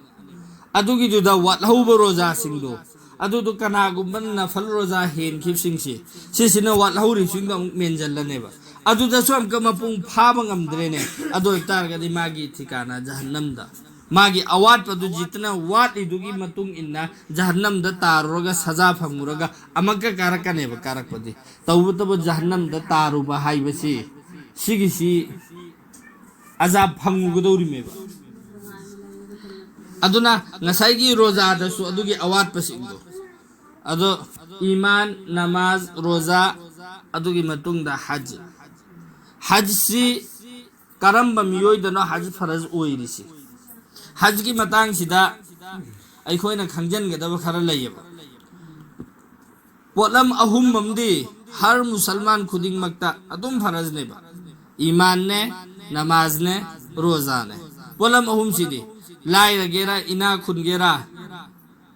ꯑꯗꯨꯒꯤꯗꯨꯗ ꯋꯥꯠꯍꯧꯕ ꯔꯣꯖꯥꯁꯤꯡꯗꯣ, ꯑꯗꯨꯗꯣ ꯀꯅꯥꯒꯨꯝꯕꯅ ꯅꯐꯜ ꯔꯣꯖꯥ ꯍꯦꯟꯈꯤꯕꯁꯤꯡꯁꯤ, ꯁꯤꯁꯤꯅ ꯋꯥꯠꯍꯧꯔꯤꯕꯁꯤꯡꯗꯣ ꯑꯃꯨꯛ ꯃꯦꯟꯁꯤꯜꯂꯅꯦꯕ꯫ ꯑꯗꯨꯗꯁꯨ ꯑꯃꯨꯛꯀ ꯃꯄꯨꯡ ꯐꯥꯕ ꯉꯝꯗ꯭ꯔꯦꯅꯦ꯫ ꯑꯗꯨ ꯑꯣꯏꯇꯥꯔꯒꯗꯤ ꯃꯥꯒꯤ ꯊꯤꯀꯥꯅ ꯖꯍꯟꯅꯝꯗ, ꯃꯥꯒꯤ ꯑꯋꯥꯠꯄꯗꯨ ꯖꯤꯠꯇꯅ ꯋꯥꯠꯂꯤꯗꯨꯒꯤ ꯃꯇꯨꯡ ꯏꯟꯅ ꯖꯍꯟꯅꯝꯗ ꯇꯥꯔꯨꯔꯒ ꯁꯖꯥ ꯐꯪꯉꯨꯔꯒ ꯑꯃꯨꯛꯀ ꯀꯥꯔꯛꯀꯅꯦꯕ꯫ ꯀꯥꯔꯛꯄꯗꯤ ꯇꯧꯕꯇꯕꯨ ꯖꯍꯟꯅꯝꯗ ꯇꯥꯔꯨꯕ ꯍꯥꯏꯕꯁꯤ, ꯁꯤꯒꯤꯁꯤ ꯑꯖꯥꯕ ꯐꯪꯉꯨꯒꯗꯧꯔꯤꯃꯦꯕ꯫ ꯑꯗꯨꯅ ꯉꯁꯥꯏꯒꯤ ꯔꯣꯖꯥꯗꯁꯨ ꯑꯗꯨꯒꯤ ꯑꯋꯥꯠꯄꯁꯤꯡꯗꯣ, ꯑꯗꯣ ꯏꯃꯥꯟ, ꯅꯃꯥꯖ, ꯔꯣꯖꯥ, ꯑꯗꯨꯒꯤ ꯃꯇꯨꯡꯗ ꯍꯖ꯫ ꯍꯖꯁꯤ ꯀꯔꯝꯕ ꯃꯤꯑꯣꯏꯗꯅꯣ ꯍꯖ ꯐꯔꯖ ꯑꯣꯏꯔꯤꯁꯤ? ꯍꯖꯀꯤ ꯃꯇꯥꯡꯁꯤꯗ ꯑꯩꯈꯣꯏꯅ ꯈꯪꯖꯤꯟꯒꯗꯕ ꯈꯔ ꯂꯩꯌꯦꯕ꯫ ꯄꯣꯠꯂꯝ ꯑꯍꯨꯝ ꯑꯃꯗꯤ ꯍꯔ ꯃꯨꯁꯜꯃꯥꯟ ꯈꯨꯗꯤꯡꯃꯛꯇ ꯑꯗꯨꯝ ꯐꯔꯖꯅꯦꯕ꯫ ꯏꯃꯥꯟꯅꯦ, ꯅꯃꯥꯖꯅꯦ, ꯔꯣꯖꯥꯅꯦ꯫ ꯄꯣꯠꯂꯝ ꯑꯍꯨꯝꯁꯤꯗꯤ, ꯂꯥꯏꯔꯒꯦꯔꯥ, ꯏꯅꯥ ꯈꯨꯟꯒꯦꯔꯥ,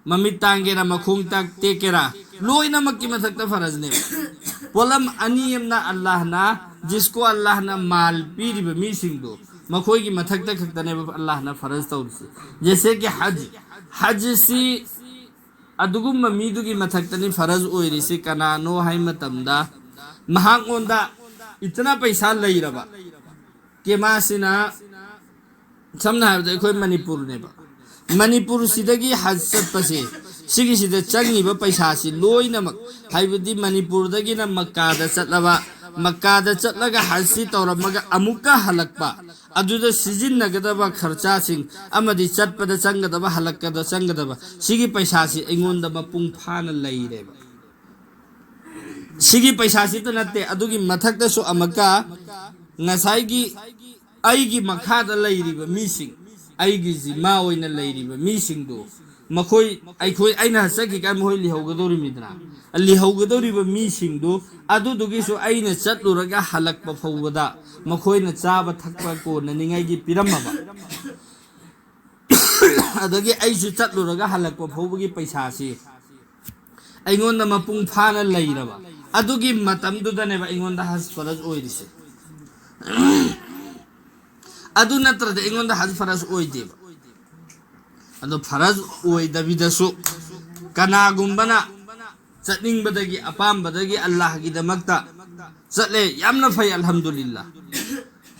ꯃꯃꯤꯠ ꯇꯥꯡꯒꯦꯔꯥ, ꯃꯈꯣꯡ ꯇꯥꯛ ꯇꯦꯛꯀꯦꯔꯥ, ꯂꯣꯏꯅꯃꯛꯀꯤ ꯃꯊꯛꯇ ꯐꯔꯖꯅꯦꯕ꯫ ꯄꯣꯠꯂꯝ ꯑꯅꯤ ꯑꯃꯅ ꯑꯜꯂꯥꯍꯅ, ꯖꯤꯁꯀꯣ ꯑꯜꯂꯥꯍꯅ ꯃꯥꯜ ꯄꯤꯔꯤꯕ ꯃꯤꯁꯤꯡꯗꯣ, ꯃꯈꯣꯏꯒꯤ ꯃꯊꯛꯇ ꯈꯛꯇꯅꯦꯕ ꯑꯜꯂꯥꯍꯅ ꯐꯔꯖ ꯇꯧꯔꯤꯁꯦ꯫ ꯖꯦꯁꯦ ꯀꯤ ꯍꯖ, ꯍꯖꯁꯤ ꯑꯗꯨꯒꯨꯝꯕ ꯃꯤꯗꯨꯒꯤ ꯃꯊꯛꯇꯅꯤ ꯐꯔꯖ ꯑꯣꯏꯔꯤꯁꯤ꯫ ꯀꯅꯥꯅꯣ ꯍꯥꯏ ꯃꯇꯝꯗ, ꯃꯍꯥꯛꯉꯣꯟꯗ ꯏꯇꯅ ꯄꯩꯁꯥ ꯂꯩꯔꯕ, ꯀꯦꯃꯥꯁꯤꯅ, ꯁꯝꯅ ꯍꯥꯏꯔꯕꯗ ꯑꯩꯈꯣꯏ ꯃꯅꯤꯄꯨꯔꯅꯦꯕ, ꯃꯅꯤꯄꯨꯔꯁꯤꯗꯒꯤ ꯍꯖ ꯆꯠꯄꯁꯦ, ꯁꯤꯒꯤꯁꯤꯗ ꯆꯪꯉꯤꯕ ꯄꯩꯁꯥꯁꯤ ꯂꯣꯏꯅꯃꯛ, ꯍꯥꯏꯕꯗꯤ ꯃꯅꯤꯄꯨꯔꯗꯒꯤꯅ ꯃꯛꯀꯥꯗ ꯆꯠꯂꯕ, ꯃꯛꯀꯥꯗ ꯆꯠꯂꯒ ꯍꯖꯁꯤ ꯇꯧꯔꯝꯃꯒ ꯑꯃꯨꯛꯀ ꯍꯜꯂꯛꯄ, ꯑꯗꯨꯗ ꯁꯤꯖꯤꯟꯅꯒꯗꯕ ꯈꯔꯆꯥꯁꯤꯡ ꯑꯃꯗꯤ ꯆꯠꯄꯗ ꯆꯪꯒꯗꯕ, ꯍꯜꯂꯛꯄꯗ ꯆꯪꯒꯗꯕ, ꯁꯤꯒꯤ ꯄꯩꯁꯥꯁꯤ ꯑꯩꯉꯣꯟꯗ ꯃꯄꯨꯡ ꯐꯥꯅ ꯂꯩꯔꯦꯕ꯫ ꯁꯤꯒꯤ ꯄꯩꯁꯥꯁꯤꯇ ꯅꯠꯇꯦ, ꯑꯗꯨꯒꯤ ꯃꯊꯛꯇꯁꯨ ꯑꯃꯨꯛꯀ ꯉꯁꯥꯏꯒꯤ ꯑꯩꯒꯤ ꯃꯈꯥꯗ ꯂꯩꯔꯤꯕ ꯃꯤꯁꯤꯡ, ꯑꯩꯒꯤ ꯖꯤꯃꯥ ꯑꯣꯏꯅ ꯂꯩꯔꯤꯕ ꯃꯤꯁꯤꯡꯗꯨ, ꯃꯈꯣꯏ, ꯑꯩꯈꯣꯏ, ꯑꯩꯅ ꯆꯠꯈꯤꯀꯥꯟ ꯃꯈꯣꯏ ꯂꯤꯍꯧꯒꯗꯧꯔꯤꯃꯤꯗꯅ, ꯂꯤꯍꯧꯒꯗꯧꯔꯤꯕ ꯃꯤꯁꯤꯡꯗꯨ, ꯑꯗꯨꯗꯨꯒꯤꯁꯨ ꯑꯩꯅ ꯆꯠꯂꯨꯔꯒ ꯍꯜꯂꯛꯄ ꯐꯥꯎꯕꯗ ꯃꯈꯣꯏꯅ ꯆꯥꯕ ꯊꯛꯄ ꯀꯣꯟꯅꯅꯤꯡꯉꯥꯏꯒꯤ ꯄꯤꯔꯝꯃꯕ꯫ ꯑꯗꯒꯤ ꯑꯩꯁꯨ ꯆꯠꯂꯨꯔꯒ ꯍꯜꯂꯛꯄ ꯐꯥꯎꯕꯒꯤ ꯄꯩꯁꯥꯁꯤ ꯑꯩꯉꯣꯟꯗ ꯃꯄꯨꯡ ꯐꯥꯅ ꯂꯩꯔꯕ, ꯑꯗꯨꯒꯤ ꯃꯇꯝꯗꯨꯗꯅꯦꯕ ꯑꯩꯉꯣꯟꯗ ꯍꯖ ꯐꯔꯖ ꯑꯣꯏꯔꯤꯁꯦ꯫ ꯑꯗꯨ ꯅꯠꯇ꯭ꯔꯗꯤ ꯑꯩꯉꯣꯟꯗ ꯍꯖ ꯐꯔꯖ ꯑꯣꯏꯗꯦꯕ꯫ ꯑꯗꯣ ꯐꯔꯖ ꯑꯣꯏꯗꯕꯤꯗꯁꯨ ꯀꯅꯥꯒꯨꯝꯕꯅ ꯆꯠꯅꯤꯡꯕꯗꯒꯤ, ꯑꯄꯥꯝꯕꯗꯒꯤ, ꯑꯜꯂꯥꯍꯒꯤꯗꯃꯛꯇ ꯆꯠꯂꯦ, ꯌꯥꯝꯅ ꯐꯩ, ꯑꯜꯍꯝꯗꯨꯂꯤꯜꯂꯥ꯫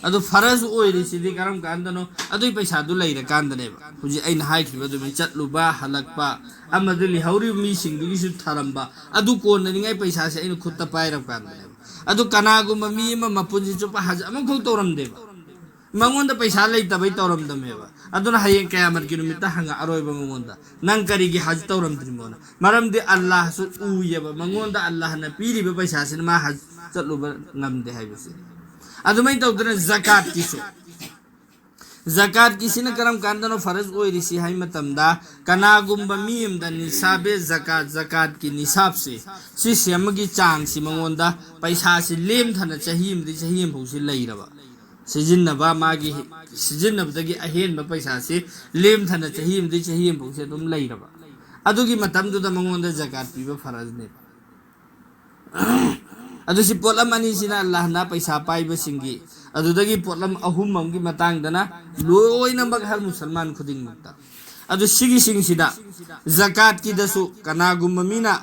ꯑꯗꯣ ꯐꯔꯖ ꯑꯣꯏꯔꯤꯁꯤꯗꯤ ꯀꯔꯝ ꯀꯥꯟꯗꯅꯣ? ꯑꯗꯨꯒꯤ ꯄꯩꯁꯥꯗꯨ ꯂꯩꯔꯀꯥꯟꯗꯅꯦꯕ꯫ ꯍꯧꯖꯤꯛ ꯑꯩꯅ ꯍꯥꯏꯈꯤꯕ ꯑꯗꯨꯃꯥꯏꯅ ꯆꯠꯂꯨꯕ, ꯍꯜꯂꯛꯄ, ꯑꯃꯗꯤ ꯂꯩꯍꯧꯔꯤꯕ ꯃꯤꯁꯤꯡꯗꯨꯒꯤꯁꯨ ꯊꯔꯝꯕ, ꯑꯗꯨ ꯀꯣꯟꯅꯅꯤꯡꯉꯥꯏ ꯄꯩꯁꯥꯁꯦ ꯑꯩꯅ ꯈꯨꯠꯇ ꯄꯥꯏꯔꯕ ꯀꯥꯟꯗꯅꯦꯕ꯫ ꯑꯗꯨ ꯀꯅꯥꯒꯨꯝꯕ ꯃꯤ ꯑꯃ ꯃꯄꯨꯟꯁꯤ ꯆꯨꯞꯄ ꯍꯖ ꯑꯃꯐꯥꯎ ꯇꯧꯔꯝꯗꯦꯕ, ꯃꯉꯣꯟꯗ ꯄꯩꯁꯥ ꯂꯩꯇꯕꯩ ꯇꯧꯔꯝꯗꯕꯅꯦꯕ꯫ ꯑꯗꯨꯅ ꯍꯌꯦꯡ ꯀꯌꯥꯃꯠꯀꯤ ꯅꯨꯃꯤꯠꯇ ꯍꯪꯉꯛꯑꯔꯣꯏꯕ ꯃꯉꯣꯟꯗ, "ꯅꯪ ꯀꯔꯤꯒꯤ ꯍꯖ ꯇꯧꯔꯝꯗ꯭ꯔꯤꯃꯣꯅ?" ꯃꯔꯝꯗꯤ ꯑꯜꯂꯥꯍꯁꯨ ꯎꯏꯌꯦꯕ, ꯃꯉꯣꯟꯗ ꯑꯜꯂꯥꯍꯅ ꯄꯤꯔꯤꯕ ꯄꯩꯁꯥꯁꯤꯅ ꯃꯥ ꯍꯖ ꯆꯠꯂꯨꯕ ꯉꯝꯗꯦ ꯍꯥꯏꯕꯁꯦ꯫ ꯑꯗꯨꯃꯥꯏꯅ ꯇꯧꯗꯅ ꯖꯀꯥꯠꯀꯤꯁꯨ, ꯖꯀꯥꯠꯀꯤꯁꯤꯅ ꯀꯔꯝ ꯀꯥꯟꯗꯅꯣ ꯐꯔꯖ ꯑꯣꯏꯔꯤꯁꯤ ꯍꯥꯏ ꯃꯇꯝꯗ, ꯀꯅꯥꯒꯨꯝꯕ ꯃꯤ ꯑꯃꯗ ꯅꯤꯁꯥꯕꯦ ꯖꯀꯥꯠ, ꯖꯀꯥꯠꯀꯤ ꯅꯤꯁꯥꯕꯁꯦ, ꯁꯤ ꯁꯦꯝꯕꯒꯤ ꯆꯥꯡꯁꯤ ꯃꯉꯣꯟꯗ ꯄꯩꯁꯥꯁꯤ ꯂꯦꯝꯊꯅ ꯆꯍꯤ ꯑꯃꯗꯒꯤ ꯆꯍꯤ ꯑꯃꯐꯥꯎꯁꯤ ꯂꯩꯔꯕ, ꯁꯤꯖꯤꯟꯅꯕ, ꯃꯥꯒꯤ ꯁꯤꯖꯤꯟꯅꯕꯗꯒꯤ ꯑꯍꯦꯟꯕ ꯄꯩꯁꯥꯁꯤ ꯂꯦꯝꯊꯅ ꯆꯍꯤ ꯑꯃꯗꯒꯤ ꯆꯍꯤ ꯑꯃꯐꯥꯎꯁꯤ ꯑꯗꯨꯝ ꯂꯩꯔꯕ, ꯑꯗꯨꯒꯤ ꯃꯇꯝꯗꯨꯗ ꯃꯉꯣꯟꯗ ꯖꯀꯥꯠ ꯄꯤꯕ ꯐꯔꯖꯅꯦꯕ꯫ ꯑꯗꯨ ꯁꯤ ꯄꯣꯠꯂꯝ ꯑꯅꯤꯁꯤꯅ ꯑꯜꯂꯥꯍꯅ ꯄꯩꯁꯥ ꯄꯥꯏꯕꯁꯤꯡꯒꯤ, ꯑꯗꯨꯗꯒꯤ ꯄꯣꯠꯂꯝ ꯑꯍꯨꯝ ꯑꯃꯒꯤ ꯃꯇꯥꯡꯗꯅ ꯂꯣꯏꯅꯃꯛ ꯍꯔ ꯃꯨꯁꯜꯃꯥꯟ ꯈꯨꯗꯤꯡꯃꯛꯇ꯫ ꯑꯗꯨ ꯁꯤꯒꯤꯁꯤꯡꯁꯤꯗ ꯖꯀꯥꯠꯀꯤꯗꯁꯨ ꯀꯅꯥꯒꯨꯝꯕ ꯃꯤꯅ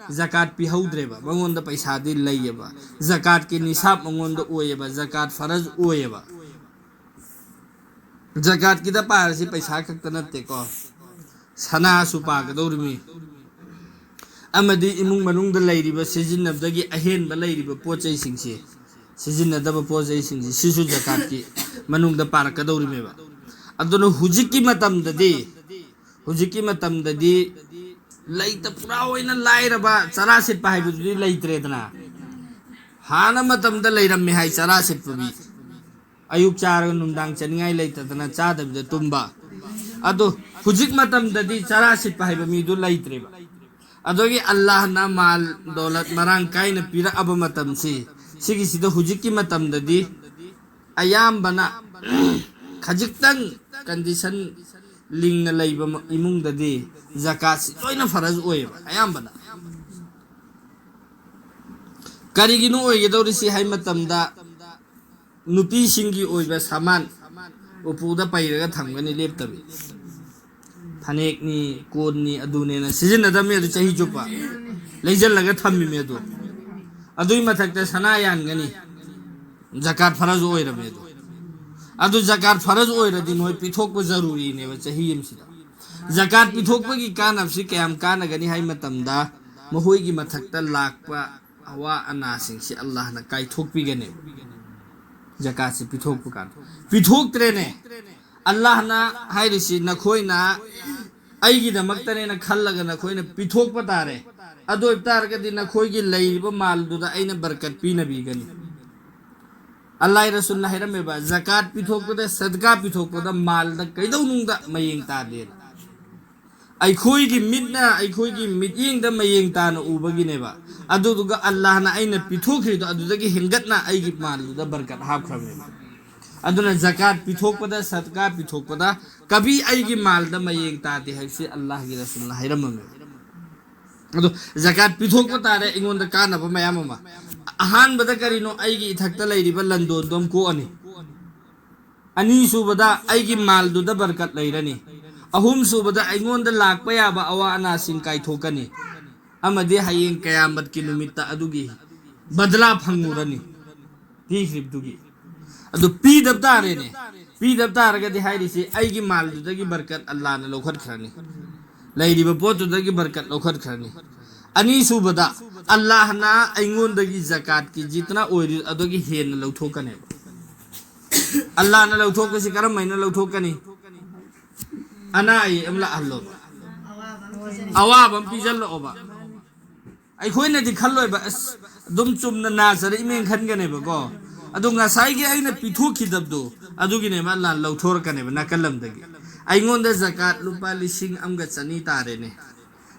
ꯖꯀꯥꯠ ꯄꯤꯍꯧꯗ꯭ꯔꯦꯕ, ꯃꯉꯣꯟꯗ ꯄꯩꯁꯥꯗꯤ ꯂꯩꯌꯦꯕ, ꯖꯀꯥꯠꯀꯤ ꯅꯤꯁꯥꯕ ꯃꯉꯣꯟꯗ ꯑꯣꯏꯌꯦꯕ, ꯖꯀꯥꯠ ꯐꯔꯖ ꯑꯣꯏꯌꯦꯕ꯫ ꯖꯀꯥꯠꯀꯤꯗ ꯄꯥꯔꯁꯤ ꯄꯩꯁꯥ ꯈꯛꯇ ꯅꯠꯇꯦꯀꯣ, ꯁꯅꯥꯁꯨ ꯄꯥꯒꯗꯧꯔꯤꯃꯤ, ꯑꯃꯗꯤ ꯏꯃꯨꯡ ꯃꯅꯨꯡꯗ ꯂꯩꯔꯤꯕ ꯁꯤꯖꯤꯟꯅꯕꯗꯒꯤ ꯑꯍꯦꯟꯕ ꯂꯩꯔꯤꯕ ꯄꯣꯠ ꯆꯩꯁꯤꯡꯁꯤ, ꯁꯤꯖꯤꯟꯅꯗꯕ ꯄꯣꯠ ꯆꯩꯁꯤꯡꯁꯤ, ꯁꯤꯁꯨ ꯖꯀꯥꯠꯀꯤ ꯃꯅꯨꯡꯗ ꯄꯥꯔꯛꯀꯗꯧꯔꯤꯃꯦꯕ꯫ ꯑꯗꯨꯅ ꯍꯧꯖꯤꯛꯀꯤ ꯃꯇꯝꯗꯗꯤ, ꯍꯧꯖꯤꯛꯀꯤ ꯃꯇꯝꯗꯗꯤ ꯂꯩꯇ ꯄꯨꯔꯥ ꯑꯣꯏꯅ ꯂꯥꯏꯔꯕ, ꯆꯔꯥ ꯁꯤꯠꯄ ꯍꯥꯏꯕꯗꯨꯗꯤ ꯂꯩꯇ꯭ꯔꯦꯗꯅ꯫ ꯍꯥꯟꯅ ꯃꯇꯝꯗ ꯂꯩꯔꯝꯃꯦ ꯍꯥꯏ ꯆꯔꯥ ꯁꯤꯠꯄ ꯃꯤ, ꯑꯌꯨꯛ ꯆꯥꯔꯒ ꯅꯨꯡꯗꯥꯡ ꯆꯥꯅꯤꯡꯉꯥꯏ ꯂꯩꯇꯗꯅ ꯆꯥꯗꯕꯤꯗ ꯇꯨꯝꯕ, ꯑꯗꯨ ꯍꯧꯖꯤꯛ ꯃꯇꯝꯗꯗꯤ ꯆꯔꯥ ꯁꯤꯠꯄ ꯍꯥꯏꯕ ꯃꯤꯗꯨ ꯂꯩꯇ꯭ꯔꯦꯕ꯫ ꯑꯗꯨꯒꯤ ꯑꯜꯂꯥꯍꯅ ꯃꯥꯜ ꯗꯧꯂꯠ ꯃꯔꯥꯡ ꯀꯥꯏꯅ ꯄꯤꯔꯛꯑꯕ ꯃꯇꯝꯁꯤ, ꯁꯤꯒꯤꯁꯤꯗ ꯍꯧꯖꯤꯛꯀꯤ ꯃꯇꯝꯗꯗꯤ ꯑꯌꯥꯝꯕꯅ ꯈꯖꯤꯛꯇꯪ ꯀꯟꯗꯤꯁꯟ ꯂꯤꯡꯅ ꯂꯩꯕ ꯏꯃꯨꯡꯗꯗꯤ ꯖꯀꯥꯠꯁꯤ ꯂꯣꯏꯅ ꯐꯔꯖ ꯑꯣꯏꯌꯦꯕ ꯑꯌꯥꯝꯕꯅ꯫ ꯀꯔꯤꯒꯤꯅꯣ ꯑꯣꯏꯒꯗꯧꯔꯤꯁꯤ ꯍꯥꯏ ꯃꯇꯝꯗ, ꯅꯨꯄꯤꯁꯤꯡꯒꯤ ꯑꯣꯏꯕ ꯁꯥꯃꯥꯟ ꯎꯄꯨꯗ ꯄꯩꯔꯒ ꯊꯝꯒꯅꯤ ꯂꯦꯞꯇꯕꯤ꯫ ꯐꯅꯦꯛꯅꯤ, ꯀꯣꯟꯅꯤ, ꯑꯗꯨꯅꯦꯅ ꯁꯤꯖꯤꯟꯅꯗꯕꯅꯤ ꯑꯗꯨ ꯆꯍꯤ ꯆꯨꯞꯄ꯫ ꯂꯩꯁꯤꯜꯂꯒ ꯊꯝꯃꯤꯃꯤ ꯑꯗꯨ꯫ ꯑꯗꯨꯒꯤ ꯃꯊꯛꯇ ꯁꯅꯥ ꯌꯥꯟꯒꯅꯤ꯫ ꯖꯀꯥꯠ ꯐꯔꯖ ꯑꯣꯏꯔꯝꯃꯦ ꯑꯗꯣ꯫ ꯑꯗꯨ ꯖꯀꯥꯠ ꯐꯔꯖ ꯑꯣꯏꯔꯗꯤ ꯃꯣꯏ ꯄꯤꯊꯣꯛꯄ ꯖꯔꯨꯔꯤꯅꯦꯕ ꯆꯍꯤ ꯑꯃꯁꯤꯗ꯫ ꯖꯀꯥꯠ ꯄꯤꯊꯣꯛꯄꯒꯤ ꯀꯥꯟꯅꯕꯁꯤ ꯀꯌꯥꯝ ꯀꯥꯟꯅꯒꯅꯤ ꯍꯥꯏ ꯃꯇꯝꯗ, ꯃꯈꯣꯏꯒꯤ ꯃꯊꯛꯇ ꯂꯥꯛꯄ ꯑꯋꯥ ꯑꯅꯥꯁꯤꯡꯁꯤ ꯑꯜꯂꯥꯍꯅ ꯀꯥꯏꯊꯣꯛꯄꯤꯒꯅꯦꯕ꯫ ꯖꯀꯥꯠꯁꯤ ꯄꯤꯊꯣꯛꯄ ꯀꯥꯟꯗ ꯄꯤꯊꯣꯛꯇ꯭ꯔꯦꯅꯦ꯫ ꯑꯜꯂꯥꯍꯅ ꯍꯥꯏꯔꯤꯁꯤ, "ꯅꯈꯣꯏꯅ ꯑꯩꯒꯤꯗꯃꯛꯇꯅꯦꯅ ꯈꯜꯂꯒ ꯅꯈꯣꯏꯅ ꯄꯤꯊꯣꯛꯄ ꯇꯥꯔꯦ꯫ ꯑꯗꯨ ꯑꯣꯏꯕ ꯇꯥꯔꯒꯗꯤ ꯅꯈꯣꯏꯒꯤ ꯂꯩꯔꯤꯕ ꯃꯥꯜꯗꯨꯗ ꯑꯩꯅ ꯕꯔꯀꯠ ꯄꯤꯅꯕꯤꯒꯅꯤ"꯫ ꯑꯜꯂꯥꯍ ꯔꯁꯨꯜꯅ ꯍꯥꯏꯔꯝꯃꯦꯕ, ꯖꯀꯥꯠ ꯄꯤꯊꯣꯛꯄꯗ, ꯁꯗꯀꯥ ꯄꯤꯊꯣꯛꯄꯗ ꯃꯥꯜꯗ ꯀꯩꯗꯧꯅꯨꯡꯗ ꯃꯌꯦꯡ ꯇꯥꯗꯦꯅ꯫ ꯑꯩꯈꯣꯏꯒꯤ ꯃꯤꯠꯅ ꯑꯩꯈꯣꯏꯒꯤ ꯃꯤꯠꯌꯦꯡꯗ ꯃꯌꯦꯡ ꯇꯥꯅ ꯎꯕꯒꯤꯅꯦꯕ꯫ ꯑꯗꯨꯗꯨꯒ ꯑꯜꯂꯥꯍꯅ ꯑꯩꯅ ꯄꯤꯊꯣꯛꯈ꯭ꯔꯤꯗꯣ ꯑꯗꯨꯗꯒꯤ ꯍꯦꯟꯒꯠꯅ ꯑꯩꯒꯤ ꯃꯥꯜꯗꯨꯗ ꯕꯔꯀꯠ ꯍꯥꯞꯈ꯭ꯔꯕꯅꯦꯕ꯫ ꯑꯗꯨꯅ ꯖꯀꯥꯠ ꯄꯤꯊꯣꯛꯄꯗ, ꯁꯗꯀꯥ ꯄꯤꯊꯣꯛꯄꯗ ꯀꯕꯤ ꯑꯩꯒꯤ ꯃꯥꯜꯗ ꯃꯌꯦꯡ ꯇꯥꯗꯦ ꯍꯥꯏꯕꯁꯤ ꯑꯜꯂꯥꯍꯒꯤ ꯔꯁꯨꯜꯅ ꯍꯥꯏꯔꯝꯃꯝꯃꯦꯕ꯫ ꯑꯗꯣ ꯖꯀꯥꯠ ꯄꯤꯊꯣꯛꯄ ꯇꯥꯔꯦ, ꯑꯩꯉꯣꯟꯗ ꯀꯥꯟꯅꯕ ꯃꯌꯥꯝ ꯑꯃ꯫ ꯑꯍꯥꯟꯕꯗ ꯀꯔꯤꯅꯣ? ꯑꯩꯒꯤ ꯏꯊꯛꯇ ꯂꯩꯔꯤꯕ ꯂꯟꯗꯣꯟꯗꯣ ꯑꯃ ꯀꯣꯛꯑꯅꯤ꯫ ꯑꯅꯤꯁꯨꯕꯗ, ꯑꯩꯒꯤ ꯃꯥꯜꯗꯨꯗ ꯕꯔꯀꯠ ꯂꯩꯔꯅꯤ꯫ ꯑꯍꯨꯝꯁꯨꯕꯗ, ꯑꯩꯉꯣꯟꯗ ꯂꯥꯛꯄ ꯌꯥꯕ ꯑꯋꯥ ꯑꯅꯥꯁꯤꯡ ꯀꯥꯏꯊꯣꯛꯀꯅꯤ꯫ ꯑꯃꯗꯤ ꯍꯌꯦꯡ ꯀꯌꯥꯃꯠꯀꯤ ꯅꯨꯃꯤꯠꯇ ꯑꯗꯨꯒꯤ ꯕꯗꯂꯥ ꯐꯪꯉꯨꯔꯅꯤ ꯄꯤꯈ꯭ꯔꯤꯕꯗꯨꯒꯤ꯫ ꯑꯗꯨ ꯄꯤꯗꯕ ꯇꯥꯔꯦꯅꯦ꯫ ꯄꯤꯗꯕ ꯇꯥꯔꯒꯗꯤ ꯍꯥꯏꯔꯤꯁꯤ, ꯑꯩꯒꯤ ꯃꯥꯜꯗꯨꯗꯒꯤ ꯕꯔꯀꯠ ꯑꯜꯂꯥꯍꯅ ꯂꯧꯈꯠꯈ꯭ꯔꯅꯤ꯫ ꯂꯩꯔꯤꯕ ꯄꯣꯠꯇꯨꯗꯒꯤ ꯕꯔꯀꯠ ꯂꯧꯈꯠꯈ꯭ꯔꯅꯤ꯫ ꯑꯅꯤꯁꯨꯕꯗ, ꯑꯜꯂꯥꯍꯅ ꯑꯩꯉꯣꯟꯗꯒꯤ ꯖꯀꯥꯠꯀꯤ ꯖꯤꯇꯅ ꯑꯣꯏꯔꯤ ꯑꯗꯨꯒꯤ ꯍꯦꯟꯅ ꯂꯧꯊꯣꯛꯀꯅꯦꯕ꯫ ꯑꯜꯂꯥꯍꯅ ꯂꯧꯊꯣꯛꯄꯁꯤ ꯀꯔꯝ ꯍꯥꯏꯅ ꯂꯧꯊꯣꯛꯀꯅꯤ? ꯑꯅꯥ ꯑꯌꯦꯛ ꯑꯃ ꯂꯥꯛꯍꯜꯂꯣꯕ, ꯑꯋꯥꯕ ꯑꯃ ꯄꯤꯖꯜꯂꯛꯑꯣꯕ꯫ ꯑꯩꯈꯣꯏꯅꯗꯤ ꯈꯜꯂꯣꯏꯕ, "ꯑꯁ, ꯑꯗꯨꯝ ꯆꯨꯝꯅ ꯅꯥꯖꯔꯛꯏꯃꯦꯅ" ꯈꯟꯒꯅꯦꯕꯀꯣ꯫ ꯑꯗꯣ ꯉꯁꯥꯏꯒꯤ ꯑꯩꯅ ꯄꯤꯊꯣꯛꯈꯤꯗꯕꯗꯣ, ꯑꯗꯨꯒꯤꯅꯦꯕ ꯑꯜꯂꯥꯍꯅ ꯂꯧꯊꯣꯔꯛꯀꯅꯦꯕ ꯅꯥꯀꯜ ꯑꯃꯗꯒꯤ꯫ ꯑꯩꯉꯣꯟꯗ ꯖꯀꯥꯠ ꯂꯨꯄꯥ ꯂꯤꯁꯤꯡ ꯑꯃꯒ ꯆꯅꯤ ꯇꯥꯔꯦꯅꯦ,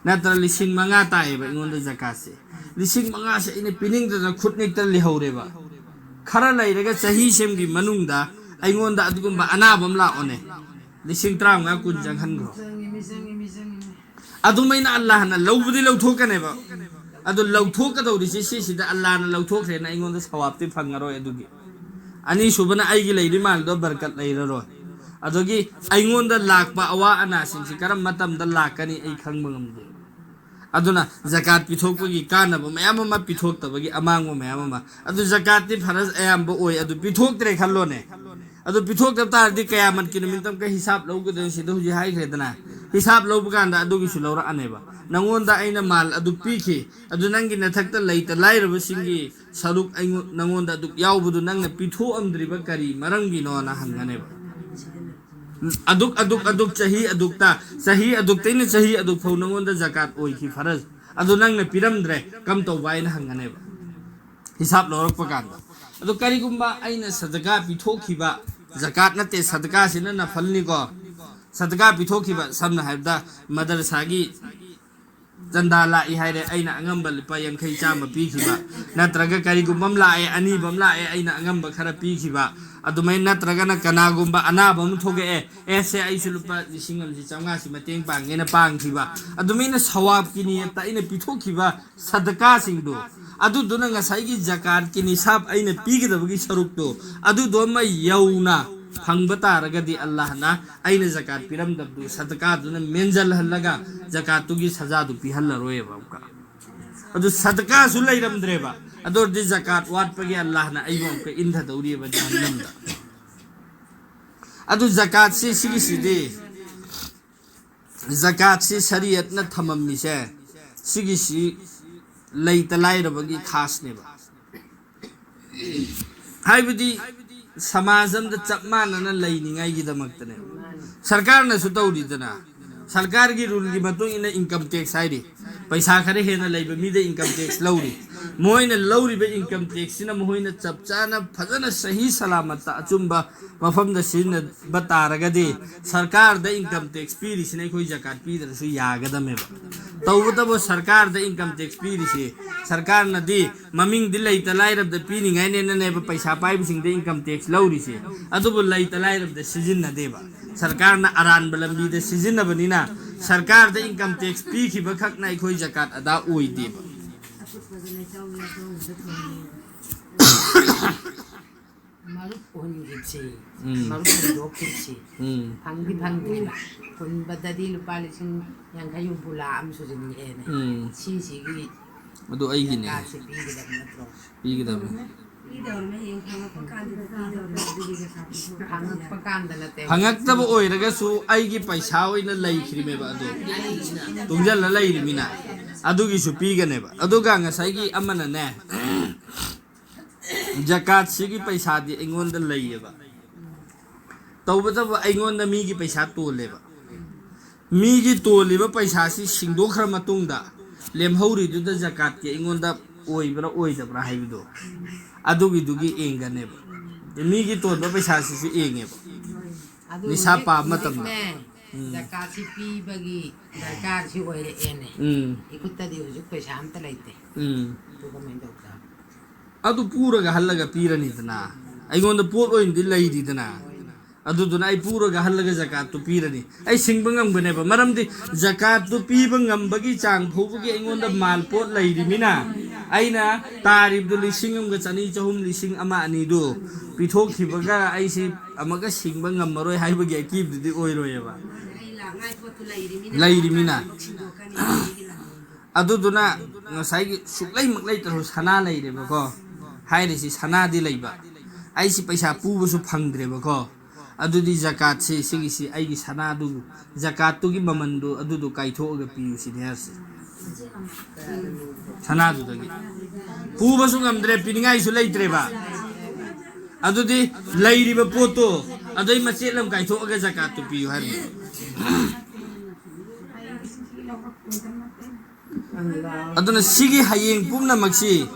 ꯅꯠꯇ꯭ꯔ ꯂꯤꯁꯤꯡ ꯃꯉꯥ ꯇꯥꯏꯌꯦꯕ ꯑꯩꯉꯣꯟꯗ ꯖꯀꯥꯠꯁꯦ꯫ ꯂꯤꯁꯤꯡ ꯃꯉꯥꯁꯦ ꯑꯩꯅ ꯄꯤꯅꯤꯡꯗꯅ ꯈꯨꯠ ꯅꯤꯛꯇ ꯂꯩꯍꯧꯔꯦꯕ꯫ ꯈꯔ ꯂꯩꯔꯒ ꯆꯍꯤ ꯁꯦꯝꯒꯤ ꯃꯅꯨꯡꯗ ꯑꯩꯉꯣꯟꯗ ꯑꯗꯨꯒꯨꯝꯕ ꯑꯅꯥꯕ ꯑꯃ ꯂꯥꯛꯑꯣꯅꯦ, ꯂꯤꯁꯤꯡ ꯇꯔꯥꯃꯉꯥ ꯀꯨꯟ ꯆꯪꯍꯟꯈ꯭ꯔꯣ꯫ ꯑꯗꯨꯃꯥꯏꯅ ꯑꯜꯂꯥꯍꯅ ꯂꯧꯕꯗꯤ ꯂꯧꯊꯣꯛꯀꯅꯦꯕ꯫ ꯑꯗꯨ ꯂꯧꯊꯣꯛꯀꯗꯧꯔꯤꯁꯦ ꯁꯤꯁꯤꯗ ꯑꯜꯂꯥꯍꯅ ꯂꯧꯊꯣꯛꯈ꯭ꯔꯦꯅ ꯑꯩꯉꯣꯟꯗ ꯁꯋꯥꯕꯇꯤ ꯐꯪꯉꯔꯣꯏ꯫ ꯑꯗꯨꯒꯤ ꯑꯅꯤꯁꯨꯕꯅ ꯑꯩꯒꯤ ꯂꯩꯔꯤ ꯃꯥꯜꯗꯣ ꯕꯔꯀꯠ ꯂꯩꯔꯔꯣꯏ꯫ ꯑꯗꯒꯤ ꯑꯩꯉꯣꯟꯗ ꯂꯥꯛꯄ ꯑꯋꯥ ꯑꯅꯥꯁꯤꯡꯁꯤ ꯀꯔꯝꯕ ꯃꯇꯝꯗ ꯂꯥꯛꯀꯅꯤ ꯑꯩ ꯈꯪꯕ ꯉꯝꯗꯦ꯫ ꯑꯗꯨꯅ ꯖꯀꯥꯠ ꯄꯤꯊꯣꯛꯄꯒꯤ ꯀꯥꯟꯅꯕ ꯃꯌꯥꯝ ꯑꯃ, ꯄꯤꯊꯣꯛꯇꯕꯒꯤ ꯑꯃꯥꯡꯕ ꯃꯌꯥꯝ ꯑꯃ꯫ ꯑꯗꯨ ꯖꯀꯥꯠꯇꯤ ꯐꯔꯖ ꯑꯌꯥꯝꯕ ꯑꯣꯏ, ꯑꯗꯨ ꯄꯤꯊꯣꯛꯇ꯭ꯔꯦ ꯈꯜꯂꯣꯅꯦ꯫ ꯑꯗꯨ ꯄꯤꯊꯣꯛꯇꯕ ꯇꯥꯔꯗꯤ ꯀꯌꯥꯃꯠꯀꯤ ꯅꯨꯃꯤꯠꯇ ꯑꯃꯨꯛꯀ ꯍꯤꯁꯥꯕ ꯂꯧꯒꯗꯣꯏꯅꯤ, ꯁꯤꯗ ꯍꯧꯖꯤꯛ ꯍꯥꯏꯈ꯭ꯔꯦꯗꯅ꯫ ꯍꯤꯁꯥꯕ ꯂꯧꯕ ꯀꯥꯟꯗ ꯑꯗꯨꯒꯤꯁꯨ ꯂꯧꯔꯛꯑꯅꯦꯕ꯫ ꯅꯪꯉꯣꯟꯗ ꯑꯩꯅ ꯃꯥꯜ ꯑꯗꯨ ꯄꯤꯈꯤ, ꯑꯗꯨ ꯅꯪꯒꯤ ꯅꯊꯛꯇ ꯂꯩꯇ ꯂꯥꯏꯔꯕꯁꯤꯡꯒꯤ ꯁꯔꯨꯛ ꯑꯩꯉꯣꯟ-, ꯅꯪꯉꯣꯟꯗ ꯑꯗꯨꯛ ꯌꯥꯎꯕꯗꯨ ꯅꯪꯅ ꯄꯤꯊꯣꯛꯑꯝꯗ꯭ꯔꯤꯕ ꯀꯔꯤ ꯃꯔꯝꯒꯤꯅꯣꯅ ꯍꯪꯒꯅꯦꯕ꯫ ꯑꯗꯨꯛ, ꯑꯗꯨꯛ, ꯑꯗꯨꯛ, ꯆꯍꯤ ꯑꯗꯨꯛꯇ, ꯆꯍꯤ ꯑꯗꯨꯛꯇꯩꯅ ꯆꯍꯤ ꯑꯗꯨꯛ ꯐꯥꯎ ꯅꯪꯉꯣꯟꯗ ꯖꯀꯥꯠ ꯑꯣꯏꯈꯤ ꯐꯔꯖ, ꯑꯗꯨ ꯅꯪꯅ ꯄꯤꯔꯝꯗ꯭ꯔꯦ, ꯀꯝ ꯇꯧꯕ ꯍꯥꯏꯅ ꯍꯪꯒꯅꯦꯕ ꯍꯤꯁꯥꯕ ꯂꯧꯔꯛꯄ ꯀꯥꯟꯗ꯫ ꯑꯗꯨ ꯀꯔꯤꯒꯨꯝꯕ ꯑꯩꯅ ꯁꯗꯀꯥ ꯄꯤꯊꯣꯛꯈꯤꯕ, ꯖꯀꯥꯠ ꯅꯠꯇꯦ, ꯁꯗꯀꯥꯁꯤꯅ ꯅꯐꯜꯅꯤꯀꯣ꯫ ꯁꯗꯀꯥ ꯄꯤꯊꯣꯛꯈꯤꯕ, ꯁꯝꯅ ꯍꯥꯏꯔꯕꯗ ꯃꯗꯔꯁꯥꯒꯤ ꯆꯟꯗꯥ ꯂꯥꯛꯏ ꯍꯥꯏꯔꯦ, ꯑꯩꯅ ꯑꯉꯝꯕ ꯂꯨꯄꯥ ꯌꯥꯡꯈꯩ ꯆꯥꯝꯃ ꯄꯤꯈꯤꯕ, ꯅꯠꯇ꯭ꯔꯒ ꯀꯔꯤꯒꯨꯝꯕ ꯑꯃ ꯂꯥꯛꯑꯦ, ꯑꯅꯤꯕ ꯑꯃ ꯂꯥꯛꯑꯦ, ꯑꯩꯅ ꯑꯉꯝꯕ ꯈꯔ ꯄꯤꯈꯤꯕ, ꯑꯗꯨꯃꯥꯏꯅ, ꯅꯠꯇ꯭ꯔꯒꯅ ꯀꯅꯥꯒꯨꯝꯕ ꯑꯅꯥꯕ ꯑꯃ ꯊꯣꯛꯂꯛꯑꯦ, ꯑꯦ ꯁꯦ ꯑꯩꯁꯨ ꯂꯨꯄꯥ ꯂꯤꯁꯤꯡ ꯑꯃꯁꯤ ꯆꯥꯝꯃꯉꯥꯁꯤ ꯃꯇꯦꯡ ꯄꯥꯡꯒꯦꯅ ꯄꯥꯡꯈꯤꯕ, ꯑꯗꯨꯃꯥꯏꯅ ꯁꯋꯥꯕꯀꯤ ꯅꯤꯌꯠꯇ ꯑꯩꯅ ꯄꯤꯊꯣꯛꯈꯤꯕ ꯁꯗꯀꯥꯁꯤꯡꯗꯣ, ꯑꯗꯨꯗꯨꯅ ꯉꯁꯥꯏꯒꯤ ꯖꯀꯥꯠꯀꯤ ꯅꯤꯁꯥꯕ ꯑꯩꯅ ꯄꯤꯒꯗꯕꯒꯤ ꯁꯔꯨꯛꯇꯣ, ꯑꯗꯨꯗꯣ ꯑꯃ ꯌꯧꯅ ꯐꯪꯕ ꯇꯥꯔꯒꯗꯤ ꯑꯜꯂꯥꯍꯅ ꯑꯩꯅ ꯖꯀꯥꯠ ꯄꯤꯔꯝꯗꯕꯗꯨ ꯁꯗꯀꯥꯗꯨꯅ ꯃꯦꯟꯖꯜꯍꯜꯂꯒ ꯖꯀꯥꯠꯇꯨꯒꯤ ꯁꯖꯥꯗꯨ ꯄꯤꯍꯜꯂꯔꯣꯏꯕ ꯑꯃꯨꯛꯀ꯫ ꯑꯗꯨ ꯁꯗꯀꯥꯁꯨ ꯂꯩꯔꯝꯗ꯭ꯔꯦꯕ꯫ ꯑꯗꯨ ꯑꯣꯏꯔꯗꯤ ꯖꯀꯥꯠ ꯋꯥꯠꯄꯒꯤ ꯑꯜꯂꯥꯍꯅ ꯑꯩꯕꯨ ꯑꯃꯨꯛꯀ ꯏꯟꯊꯗꯧꯔꯤꯕ ꯖꯍꯟꯅꯝꯗ꯫ ꯑꯗꯨ ꯖꯀꯥꯠꯁꯤ ꯁꯤꯒꯤꯁꯤꯗꯤ, ꯖꯀꯥꯠꯁꯤ ꯁꯔꯤꯌꯠꯅ ꯊꯝꯃꯝꯃꯤꯁꯦ ꯁꯤꯒꯤꯁꯤ ꯂꯩꯇ ꯂꯥꯏꯔꯕꯒꯤ ꯈꯥꯁꯅꯦꯕ꯫ ꯍꯥꯏꯕꯗꯤ ꯁꯃꯥꯖ ꯑꯃꯗ ꯆꯞ ꯃꯥꯟꯅꯅ ꯂꯩꯅꯤꯉꯥꯏꯒꯤꯗꯃꯛꯇꯅꯦꯕ꯫ ꯁꯔꯀꯥꯔꯅꯁꯨ ꯇꯧꯔꯤꯗꯅ, ꯁꯔꯀꯥꯔꯒꯤ ꯔꯨꯜꯒꯤ ꯃꯇꯨꯡ ꯏꯟꯅ ꯏꯟꯀꯝ ꯇꯦꯛꯁ ꯍꯥꯏꯔꯤ꯫ ꯄꯩꯁꯥ ꯈꯔ ꯍꯦꯟꯅ ꯂꯩꯕ ꯃꯤꯗ income tax ꯂꯧꯔꯤ꯫ ꯃꯣꯏꯅ ꯂꯧꯔꯤꯕ income taxꯁꯤꯅ ꯃꯈꯣꯏꯅ ꯆꯞ ꯆꯥꯅ ꯐꯖꯅ ꯁꯍꯤ ꯁꯂꯥꯃꯠꯇ ꯑꯆꯨꯝꯕ ꯃꯐꯝꯗ ꯁꯤꯖꯤꯟꯅꯕ ꯇꯥꯔꯒꯗꯤ, ꯁꯔꯀꯥꯔꯗ income tax ꯄꯤꯔꯤꯁꯤꯅ ꯑꯩꯈꯣꯏ ꯖꯀꯥꯠ ꯄꯤꯗ꯭ꯔꯁꯨ ꯌꯥꯒꯗꯃꯦꯕ꯫ ꯇꯧꯕꯇꯕꯨ ꯁꯔꯀꯥꯔꯗ income tax ꯄꯤꯔꯤꯁꯤ, ꯁꯔꯀꯥꯔꯅꯗꯤ ꯃꯃꯤꯡꯗꯤ ꯂꯩꯇ ꯂꯥꯏꯔꯕꯗ ꯄꯤꯅꯤꯡꯉꯥꯏꯅꯦꯅꯅꯦꯕ ꯄꯩꯁꯥ ꯄꯥꯏꯕꯁꯤꯡꯗ income tax ꯂꯧꯔꯤꯁꯦ, ꯑꯗꯨꯕꯨ ꯂꯩꯇ ꯂꯥꯏꯔꯕꯗ ꯁꯤꯖꯤꯟꯅꯗꯦꯕ꯫ ꯁꯔꯀꯥꯔꯅ ꯑꯔꯥꯟꯕ ꯂꯝꯕꯤꯗ ꯁꯤꯖꯤꯟꯅꯕꯅꯤꯅ, ꯁꯔꯀꯥꯔꯗ income tax ꯄꯤꯈꯤꯕ ꯈꯛꯅ ꯑꯩꯈꯣꯏ ꯖꯀꯥꯠ ꯑꯗꯥ ꯑꯣꯏꯗꯦꯕ꯫ ꯃꯔꯨꯞ ꯍꯨꯟꯈꯤꯕꯁꯤ, ꯎꯝ꯫ ꯃꯔꯨꯞ ꯍꯨꯟꯗꯣꯛꯈꯤꯕꯁꯤ, ꯎꯝ꯫ ꯐꯪꯗꯤ ꯐꯪꯗ꯭ꯔꯤꯕ꯫ ꯍꯨꯟꯕꯗꯗꯤ ꯂꯨꯄꯥ ꯂꯤꯁꯤꯡ ꯌꯥꯡꯈꯩ ꯍꯨꯝꯐꯨ ꯂꯥꯛ ꯑꯃ ꯁꯨꯖꯤꯟꯈ꯭ꯔꯦꯅꯦ꯫ ꯎꯝ꯫ ꯁꯤꯁꯤꯒꯤ ꯑꯗꯨ ꯑꯩꯒꯤꯅꯦ꯫ ꯖꯀꯥꯠꯁꯤ ꯄꯤꯒꯗꯕ ꯅꯠꯇ꯭ꯔꯣ? ꯄꯤꯒꯗꯕꯅꯤ꯫ ꯐꯪꯉꯛꯄ ꯀꯥꯟꯗ ꯅꯠꯇꯦ꯫ ꯐꯪꯉꯛꯇꯕ ꯑꯣꯏꯔꯒꯁꯨ ꯑꯩꯒꯤ ꯄꯩꯁꯥ ꯑꯣꯏꯅ ꯂꯩꯈ꯭ꯔꯤꯃꯦꯕ ꯑꯗꯣ꯫ ꯇꯨꯡꯁꯤꯜꯂ ꯂꯩꯔꯤꯃꯤꯅ꯫ ꯑꯗꯨꯒꯤꯁꯨ ꯄꯤꯒꯅꯦꯕ꯫ ꯑꯗꯨꯒ ꯉꯁꯥꯏꯒꯤ ꯑꯃꯅꯅꯦ, ꯖꯀꯥꯠꯁꯤꯒꯤ ꯄꯩꯁꯥꯗꯤ ꯑꯩꯉꯣꯟꯗ ꯂꯩꯌꯦꯕ꯫ ꯇꯧꯕꯇꯕꯨ ꯑꯩꯉꯣꯟꯗ ꯃꯤꯒꯤ ꯄꯩꯁꯥ ꯇꯣꯜꯂꯦꯕ꯫ ꯃꯤꯒꯤ ꯇꯣꯜꯂꯤꯕ ꯄꯩꯁꯥꯁꯤ ꯁꯤꯡꯗꯣꯛꯈ꯭ꯔ ꯃꯇꯨꯡꯗ ꯂꯦꯝꯍꯧꯔꯤꯗꯨꯗ ꯖꯀꯥꯠꯀꯤ ꯑꯩꯉꯣꯟꯗ ꯑꯣꯏꯕ꯭ꯔꯥ ꯑꯣꯏꯗꯕ꯭ꯔꯥ ꯍꯥꯏꯕꯗꯣ, ꯑꯗꯨꯒꯤꯗꯨꯒꯤ ꯌꯦꯡꯒꯅꯦꯕ꯫ ꯃꯤꯒꯤ ꯇꯣꯟꯕ ꯄꯩꯁꯥꯁꯤꯁꯨ ꯌꯦꯡꯉꯦꯕ꯫ ꯑꯗꯨ ꯅꯤꯁꯥ ꯍꯧꯖꯤꯛ ꯄꯥꯕ ꯃꯇꯝꯗ꯫ ꯍꯧꯖꯤꯛꯅꯦ, ꯎꯝ꯫ ꯖꯀꯥꯠꯁꯤ ꯄꯤꯕꯒꯤ ꯗꯔꯀꯥꯔꯁꯤ ꯑꯣꯏꯔꯛꯑꯦꯅꯦ꯫ ꯎꯝ꯫ ꯏꯈꯨꯠꯇꯗꯤ ꯍꯧꯖꯤꯛ ꯄꯩꯁꯥ ꯑꯝꯇ ꯂꯩꯇꯦ꯫ ꯎꯝ꯫ ꯑꯗꯨ ꯀꯃꯥꯏꯅ ꯇꯧꯕ ꯇꯥꯕ? ꯑꯗꯨ ꯄꯨꯔꯒ ꯍꯜꯂꯒ ꯄꯤꯔꯅꯤꯗꯅ꯫ ꯑꯩꯉꯣꯟꯗ ꯄꯣꯠ ꯑꯣꯏꯅꯗꯤ ꯂꯩꯔꯤꯗꯅ꯫ ꯑꯗꯨꯗꯨꯅ ꯑꯩ ꯄꯨꯔꯒ ꯍꯜꯂꯒ ꯖꯀꯥꯠꯇꯨ ꯄꯤꯔꯅꯤ꯫ ꯑꯩ ꯁꯤꯡꯕ ꯉꯝꯒꯅꯦꯕ꯫ ꯃꯔꯝꯗꯤ ꯖꯀꯥꯠꯇꯨ ꯄꯤꯕ ꯉꯝꯕꯒꯤ ꯆꯥꯡ ꯐꯥꯎꯕꯒꯤ ꯑꯩꯉꯣꯟꯗ ꯃꯥꯜ ꯄꯣꯠ ꯂꯩꯔꯤꯃꯤꯅ, ꯑꯩꯅ ꯇꯥꯔꯤꯕꯗꯨ ꯂꯤꯁꯤꯡ ꯑꯃꯒ ꯆꯅꯤ, ꯆꯍꯨꯝ, ꯂꯤꯁꯤꯡ ꯑꯃ, ꯑꯅꯤꯗꯨ ꯄꯤꯊꯣꯛꯈꯤꯕꯒ ꯑꯩꯁꯤ ꯑꯃꯨꯛꯀ ꯁꯤꯡꯕ ꯉꯝꯃꯔꯣꯏ ꯍꯥꯏꯕꯒꯤ ꯑꯀꯤꯕꯗꯨꯗꯤ ꯑꯣꯏꯔꯣꯏꯌꯦꯕ꯫ ꯂꯩꯔꯤꯃꯤꯅ꯫ ꯑꯗꯨꯗꯨꯅ ꯉꯁꯥꯏꯒꯤ ꯁꯨꯛꯂꯩꯃꯛ ꯂꯩꯇ꯭ꯔꯁꯨ ꯁꯅꯥ ꯂꯩꯔꯦꯕꯀꯣ꯫ ꯍꯥꯏꯔꯤꯁꯤ ꯁꯅꯥꯗꯤ ꯂꯩꯕ꯫ ꯑꯩꯁꯤ ꯄꯩꯁꯥ ꯄꯨꯕꯁꯨ ꯐꯪꯗ꯭ꯔꯦꯕꯀꯣ꯫ ꯑꯗꯨꯗꯤ ꯖꯀꯥꯠꯁꯤ ꯁꯤꯒꯤꯁꯤ ꯑꯩꯒꯤ ꯁꯅꯥꯗꯨ, ꯖꯀꯥꯠꯇꯨꯒꯤ ꯃꯃꯟꯗꯨ ꯑꯗꯨꯗꯨ ꯀꯥꯏꯊꯣꯛꯑꯒ ꯄꯤꯌꯨ ꯁꯤꯅꯤ ꯍꯥꯏꯔꯤꯁꯤ꯫ ꯁꯅꯥꯗꯨꯗꯒꯤ꯫ ꯄꯨꯕꯁꯨ ꯉꯝꯗ꯭ꯔꯦ, ꯄꯤꯅꯤꯡꯉꯥꯏꯁꯨ ꯂꯩꯇ꯭ꯔꯦꯕ꯫ ꯑꯗꯨꯗꯤ ꯂꯩꯔꯤꯕ ꯄꯣꯠꯇꯣ ꯑꯗꯩ ꯃꯆꯦꯠ ꯑꯃ ꯀꯥꯏꯊꯣꯛꯑꯒ ꯖꯀꯥꯠꯇꯨ ꯄꯤꯌꯨ ꯍꯥꯏꯔꯤꯕ꯫ ꯑꯗꯨꯅ ꯁꯤꯒꯤ ꯍꯌꯦꯡ ꯄꯨꯝꯅꯃꯛꯁꯤ,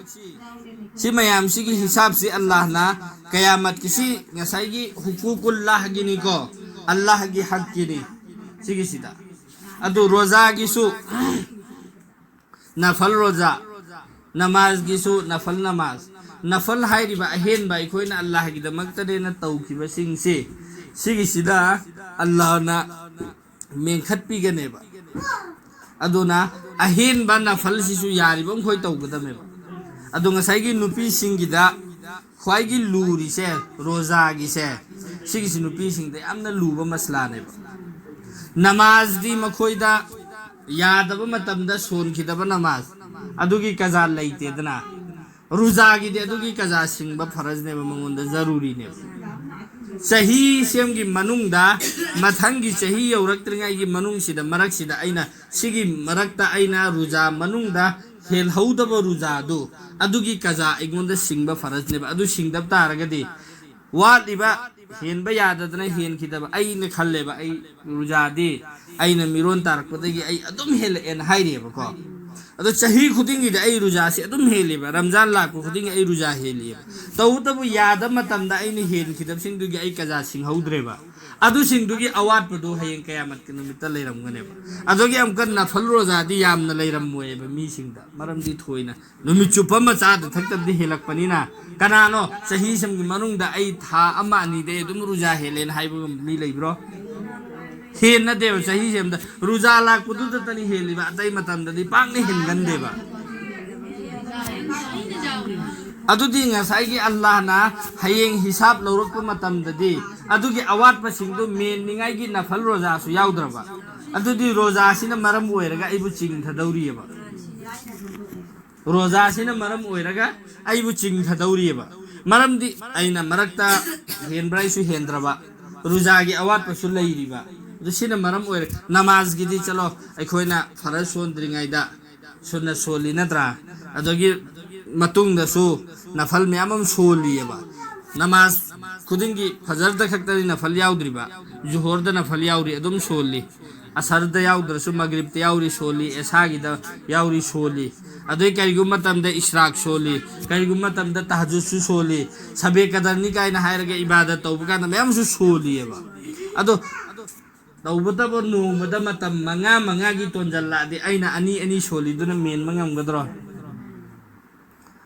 ꯁꯤ ꯃꯌꯥꯝꯁꯤꯒꯤ ꯍꯤꯁꯥꯞꯁꯤ ꯑꯜꯂꯥꯍꯅ ꯀꯌꯥꯃꯠꯀꯤꯁꯤ ꯉꯁꯥꯏꯒꯤ ꯍꯨꯀꯨꯀꯨꯜꯂꯥꯍꯒꯤꯅꯤꯀꯣ, ꯑꯜꯂꯥꯍꯒꯤ ꯍꯛꯀꯤꯅꯤ ꯁꯤꯒꯤꯁꯤꯗ꯫ ꯑꯗꯨ ꯔꯣꯖꯥꯒꯤꯁꯨ ꯅꯐꯜ ꯔꯣꯖꯥ, ꯅꯃꯥꯖꯒꯤꯁꯨ ꯅꯐꯜ ꯅꯃꯥꯖ꯫ ꯅꯐꯜ ꯍꯥꯏꯔꯤꯕ ꯑꯍꯦꯟꯕ ꯑꯩꯈꯣꯏꯅ ꯑꯜꯂꯥꯍꯒꯤꯗꯃꯛꯇꯅꯦꯅ ꯇꯧꯈꯤꯕꯁꯤꯡꯁꯤ, ꯁꯤꯒꯤꯁꯤꯗ ꯑꯜꯂꯥꯍꯅ ꯃꯦꯟꯈꯠꯄꯤꯒꯅꯦꯕ꯫ ꯑꯗꯨꯅ ꯑꯍꯦꯟꯕ ꯅꯐꯜꯁꯤꯁꯨ ꯌꯥꯔꯤꯕ ꯃꯈꯣꯏ ꯇꯧꯒꯗꯕꯅꯦꯕ꯫ ꯑꯗꯣ ꯉꯁꯥꯏꯒꯤ ꯅꯨꯄꯤꯁꯤꯡꯒꯤꯗ ꯈ꯭ꯋꯥꯏꯒꯤ ꯂꯨꯔꯤꯁꯦ ꯔꯣꯖꯥꯒꯤꯁꯦ, ꯁꯤꯒꯤꯁꯤ ꯅꯨꯄꯤꯁꯤꯡꯗ ꯌꯥꯝꯅ ꯂꯨꯕ ꯃꯁꯂꯥꯅꯦꯕ꯫ ꯅꯃꯥꯖꯗꯤ ꯃꯈꯣꯏꯗ ꯌꯥꯗꯕ ꯃꯇꯝꯗ ꯁꯣꯟꯈꯤꯗꯕ ꯅꯃꯥꯖ, ꯑꯗꯨꯒꯤ ꯀꯖꯥ ꯂꯩꯇꯦꯗꯅ꯫ ꯔꯨꯖꯥꯒꯤꯗꯤ ꯑꯗꯨꯒꯤ ꯀꯖꯥ ꯁꯤꯡꯕ ꯐꯔꯖꯅꯦꯕ, ꯃꯉꯣꯟꯗ ꯖꯔꯨꯔꯤꯅꯦꯕ꯫ ꯆꯍꯤ ꯁꯦꯝꯒꯤ ꯃꯅꯨꯡꯗ, ꯃꯊꯪꯒꯤ ꯆꯍꯤ ꯌꯧꯔꯛꯇ꯭ꯔꯤꯉꯩꯒꯤ ꯃꯅꯨꯡꯁꯤꯗ, ꯃꯔꯛꯁꯤꯗ ꯑꯩꯅ, ꯁꯤꯒꯤ ꯃꯔꯛꯇ ꯑꯩꯅ ꯔꯨꯖꯥ ꯃꯅꯨꯡꯗ ꯍꯦꯜꯍꯧꯗꯕ ꯔꯨꯖꯥꯗꯨ, ꯑꯗꯨꯒꯤ ꯀꯖꯥ ꯑꯩꯉꯣꯟꯗ ꯁꯤꯡꯕ ꯐꯔꯖꯅꯦꯕ꯫ ꯑꯗꯨ ꯁꯤꯡꯗꯕ ꯇꯥꯔꯒꯗꯤ ꯋꯥꯠꯂꯤꯕ ꯍꯦꯟꯕ ꯌꯥꯗꯗꯅ ꯍꯦꯟꯈꯤꯗꯕ ꯑꯩꯅ ꯈꯜꯂꯦꯕ, ꯑꯩ ꯔꯨꯖꯥꯗꯤ ꯑꯩꯅ ꯃꯤꯔꯣꯟ ꯇꯥꯔꯛꯄꯗꯒꯤ ꯑꯩ ꯑꯗꯨꯝ ꯍꯦꯜꯂꯛꯑꯦꯅ ꯍꯥꯏꯔꯤꯑꯕꯀꯣ꯫ ꯑꯗꯣ ꯆꯍꯤ ꯈꯨꯗꯤꯡꯒꯤꯗꯤ ꯑꯩ ꯔꯨꯖꯥꯁꯤ ꯑꯗꯨꯝ ꯍꯦꯜꯂꯤꯕ, ꯔꯝꯖꯥꯟ ꯂꯥꯛꯄ ꯈꯨꯗꯤꯡꯒꯤ ꯑꯩ ꯔꯨꯖꯥ ꯍꯦꯜꯂꯤꯑꯕ꯫ ꯇꯧꯕꯇꯕꯨ ꯌꯥꯗꯕ ꯃꯇꯝꯗ ꯑꯩꯅ ꯍꯦꯟꯈꯤꯗꯕꯁꯤꯡꯗꯨꯒꯤ ꯑꯩ ꯀꯖꯥ ꯁꯤꯡꯍꯧꯗ꯭ꯔꯦꯕ꯫ ꯑꯗꯨꯁꯤꯡꯗꯨꯒꯤ ꯑꯋꯥꯠꯄꯗꯨ ꯍꯌꯦꯡ ꯀꯌꯥꯃꯠꯀꯤ ꯅꯨꯃꯤꯠꯇ ꯂꯩꯔꯝꯒꯅꯦꯕ꯫ ꯑꯗꯨꯒꯤ ꯑꯃꯨꯛꯀ ꯅꯐꯜ ꯔꯣꯖꯥꯗꯤ ꯌꯥꯝꯅ ꯂꯩꯔꯝꯃꯣꯏꯑꯕ ꯃꯤꯁꯤꯡꯗ, ꯃꯔꯝꯗꯤ ꯊꯣꯏꯅ ꯅꯨꯃꯤꯠ ꯆꯨꯞꯄ ꯑꯃ ꯆꯥꯗ ꯊꯛꯇꯕꯗꯤ ꯍꯦꯜꯂꯛꯄꯅꯤꯅ꯫ ꯀꯅꯥꯅꯣ ꯆꯍꯤ ꯑꯃꯒꯤ ꯃꯅꯨꯡꯗ ꯑꯩ ꯊꯥ ꯑꯃ ꯑꯅꯤꯗꯩ ꯑꯗꯨꯝ ꯔꯨꯖꯥ ꯍꯦꯜꯂꯦꯅ ꯍꯥꯏꯕ ꯉꯝꯕ ꯃꯤ ꯂꯩꯕ꯭ꯔꯣ? ꯍꯦꯟꯅꯗꯦꯕ꯫ ꯆꯍꯤ ꯑꯃꯗ ꯔꯨꯖꯥ ꯂꯥꯛꯄꯗꯨꯗꯇꯅꯤ ꯍꯦꯜꯂꯤꯕ, ꯑꯇꯩ ꯃꯇꯝꯗꯗꯤ ꯄꯥꯛꯅ ꯍꯦꯟꯒꯟꯗꯦꯕ꯫ ꯑꯗꯨꯗꯤ ꯉꯁꯥꯏꯒꯤ ꯑꯜꯂꯥꯍꯅ ꯍꯌꯦꯡ ꯍꯤꯁꯥꯕ ꯂꯧꯔꯛꯄ ꯃꯇꯝꯗꯗꯤ ꯑꯗꯨꯒꯤ ꯑꯋꯥꯠꯄꯁꯤꯡꯗꯨ ꯃꯦꯟꯅꯤꯡꯉꯥꯏꯒꯤ ꯅꯐꯜ ꯔꯣꯖꯥꯁꯨ ꯌꯥꯎꯗ꯭ꯔꯕ꯫ ꯑꯗꯨꯗꯤ ꯔꯣꯖꯥꯁꯤꯅ ꯃꯔꯝ ꯑꯣꯏꯔꯒ ꯑꯩꯕꯨ ꯆꯤꯡꯊꯗꯧꯔꯤꯑꯕ꯫ ꯔꯣꯖꯥꯁꯤꯅ ꯃꯔꯝ ꯑꯣꯏꯔꯒ ꯑꯩꯕꯨ ꯆꯤꯡꯊꯗꯧꯔꯤꯑꯕ꯫ ꯃꯔꯝꯗꯤ ꯑꯩꯅ ꯃꯔꯛꯇ ꯍꯦꯟꯕ꯭ꯔꯥ ꯑꯩꯁꯨ ꯍꯦꯟꯗ꯭ꯔꯕ, ꯔꯨꯖꯥꯒꯤ ꯑꯋꯥꯠꯄꯁꯨ ꯂꯩꯔꯤꯕ꯫ ꯑꯗꯨ ꯁꯤꯅ ꯃꯔꯝ ꯑꯣꯏꯔꯦ꯫ ꯅꯃꯥꯖꯒꯤꯗꯤ ꯆꯠꯂꯣ, ꯑꯩꯈꯣꯏꯅ ꯐꯔꯖ ꯁꯣꯟꯗ꯭ꯔꯤꯉꯩꯗ ꯁꯨꯟꯅ ꯁꯣꯜꯂꯤ ꯅꯠꯇ꯭ꯔꯥ? ꯑꯗꯒꯤ ꯃꯇꯨꯡꯗꯁꯨ ꯅꯐꯜ ꯃꯌꯥꯝ ꯑꯃ ꯁꯣꯜꯂꯤꯑꯕ꯫ ꯅꯃꯥꯖ ꯈꯨꯗꯤꯡꯒꯤ ꯐꯖꯔꯗ ꯈꯛꯇꯅꯤ ꯅꯐꯜ ꯌꯥꯎꯗ꯭ꯔꯤꯕ, ꯖꯨꯍꯣꯔꯗ ꯅꯐꯜ ꯌꯥꯎꯔꯤ, ꯑꯗꯨꯝ ꯁꯣꯜꯂꯤ꯫ ꯑꯁꯔꯗ ꯌꯥꯎꯗ꯭ꯔꯁꯨ ꯃꯒ꯭ꯔꯤꯕꯇ ꯌꯥꯎꯔꯤ ꯁꯣꯜꯂꯤ, ꯑꯦꯁꯥꯒꯤꯗ ꯌꯥꯎꯔꯤ ꯁꯣꯜꯂꯤ, ꯑꯗꯩ ꯀꯔꯤꯒꯨꯝꯕ ꯃꯇꯝꯗ ꯏꯁ꯭ꯔꯥꯛ ꯁꯣꯜꯂꯤ, ꯀꯔꯤꯒꯨꯝꯕ ꯃꯇꯝꯗ ꯇꯍꯖꯨꯗꯁꯨ ꯁꯣꯜꯂꯤ, ꯁꯕꯦ ꯀꯗꯔꯅꯤ ꯀꯥꯏꯅ ꯍꯥꯏꯔꯒ ꯏꯕꯥꯗꯠ ꯇꯧꯕ ꯀꯥꯟꯗ ꯃꯌꯥꯝꯁꯨ ꯁꯣꯜꯂꯤꯑꯕ꯫ ꯑꯗꯣ ꯇꯧꯕꯇꯕꯨ ꯅꯣꯡꯃꯗ ꯃꯇꯝ ꯃꯉꯥ ꯃꯉꯥꯒꯤ ꯇꯣꯟꯖꯜꯂꯛꯑꯗꯤ ꯑꯩꯅ ꯑꯅꯤ ꯑꯅꯤ ꯁꯣꯜꯂꯤꯗꯨꯅ ꯃꯦꯟꯕ ꯉꯝꯒꯗ꯭ꯔꯣ?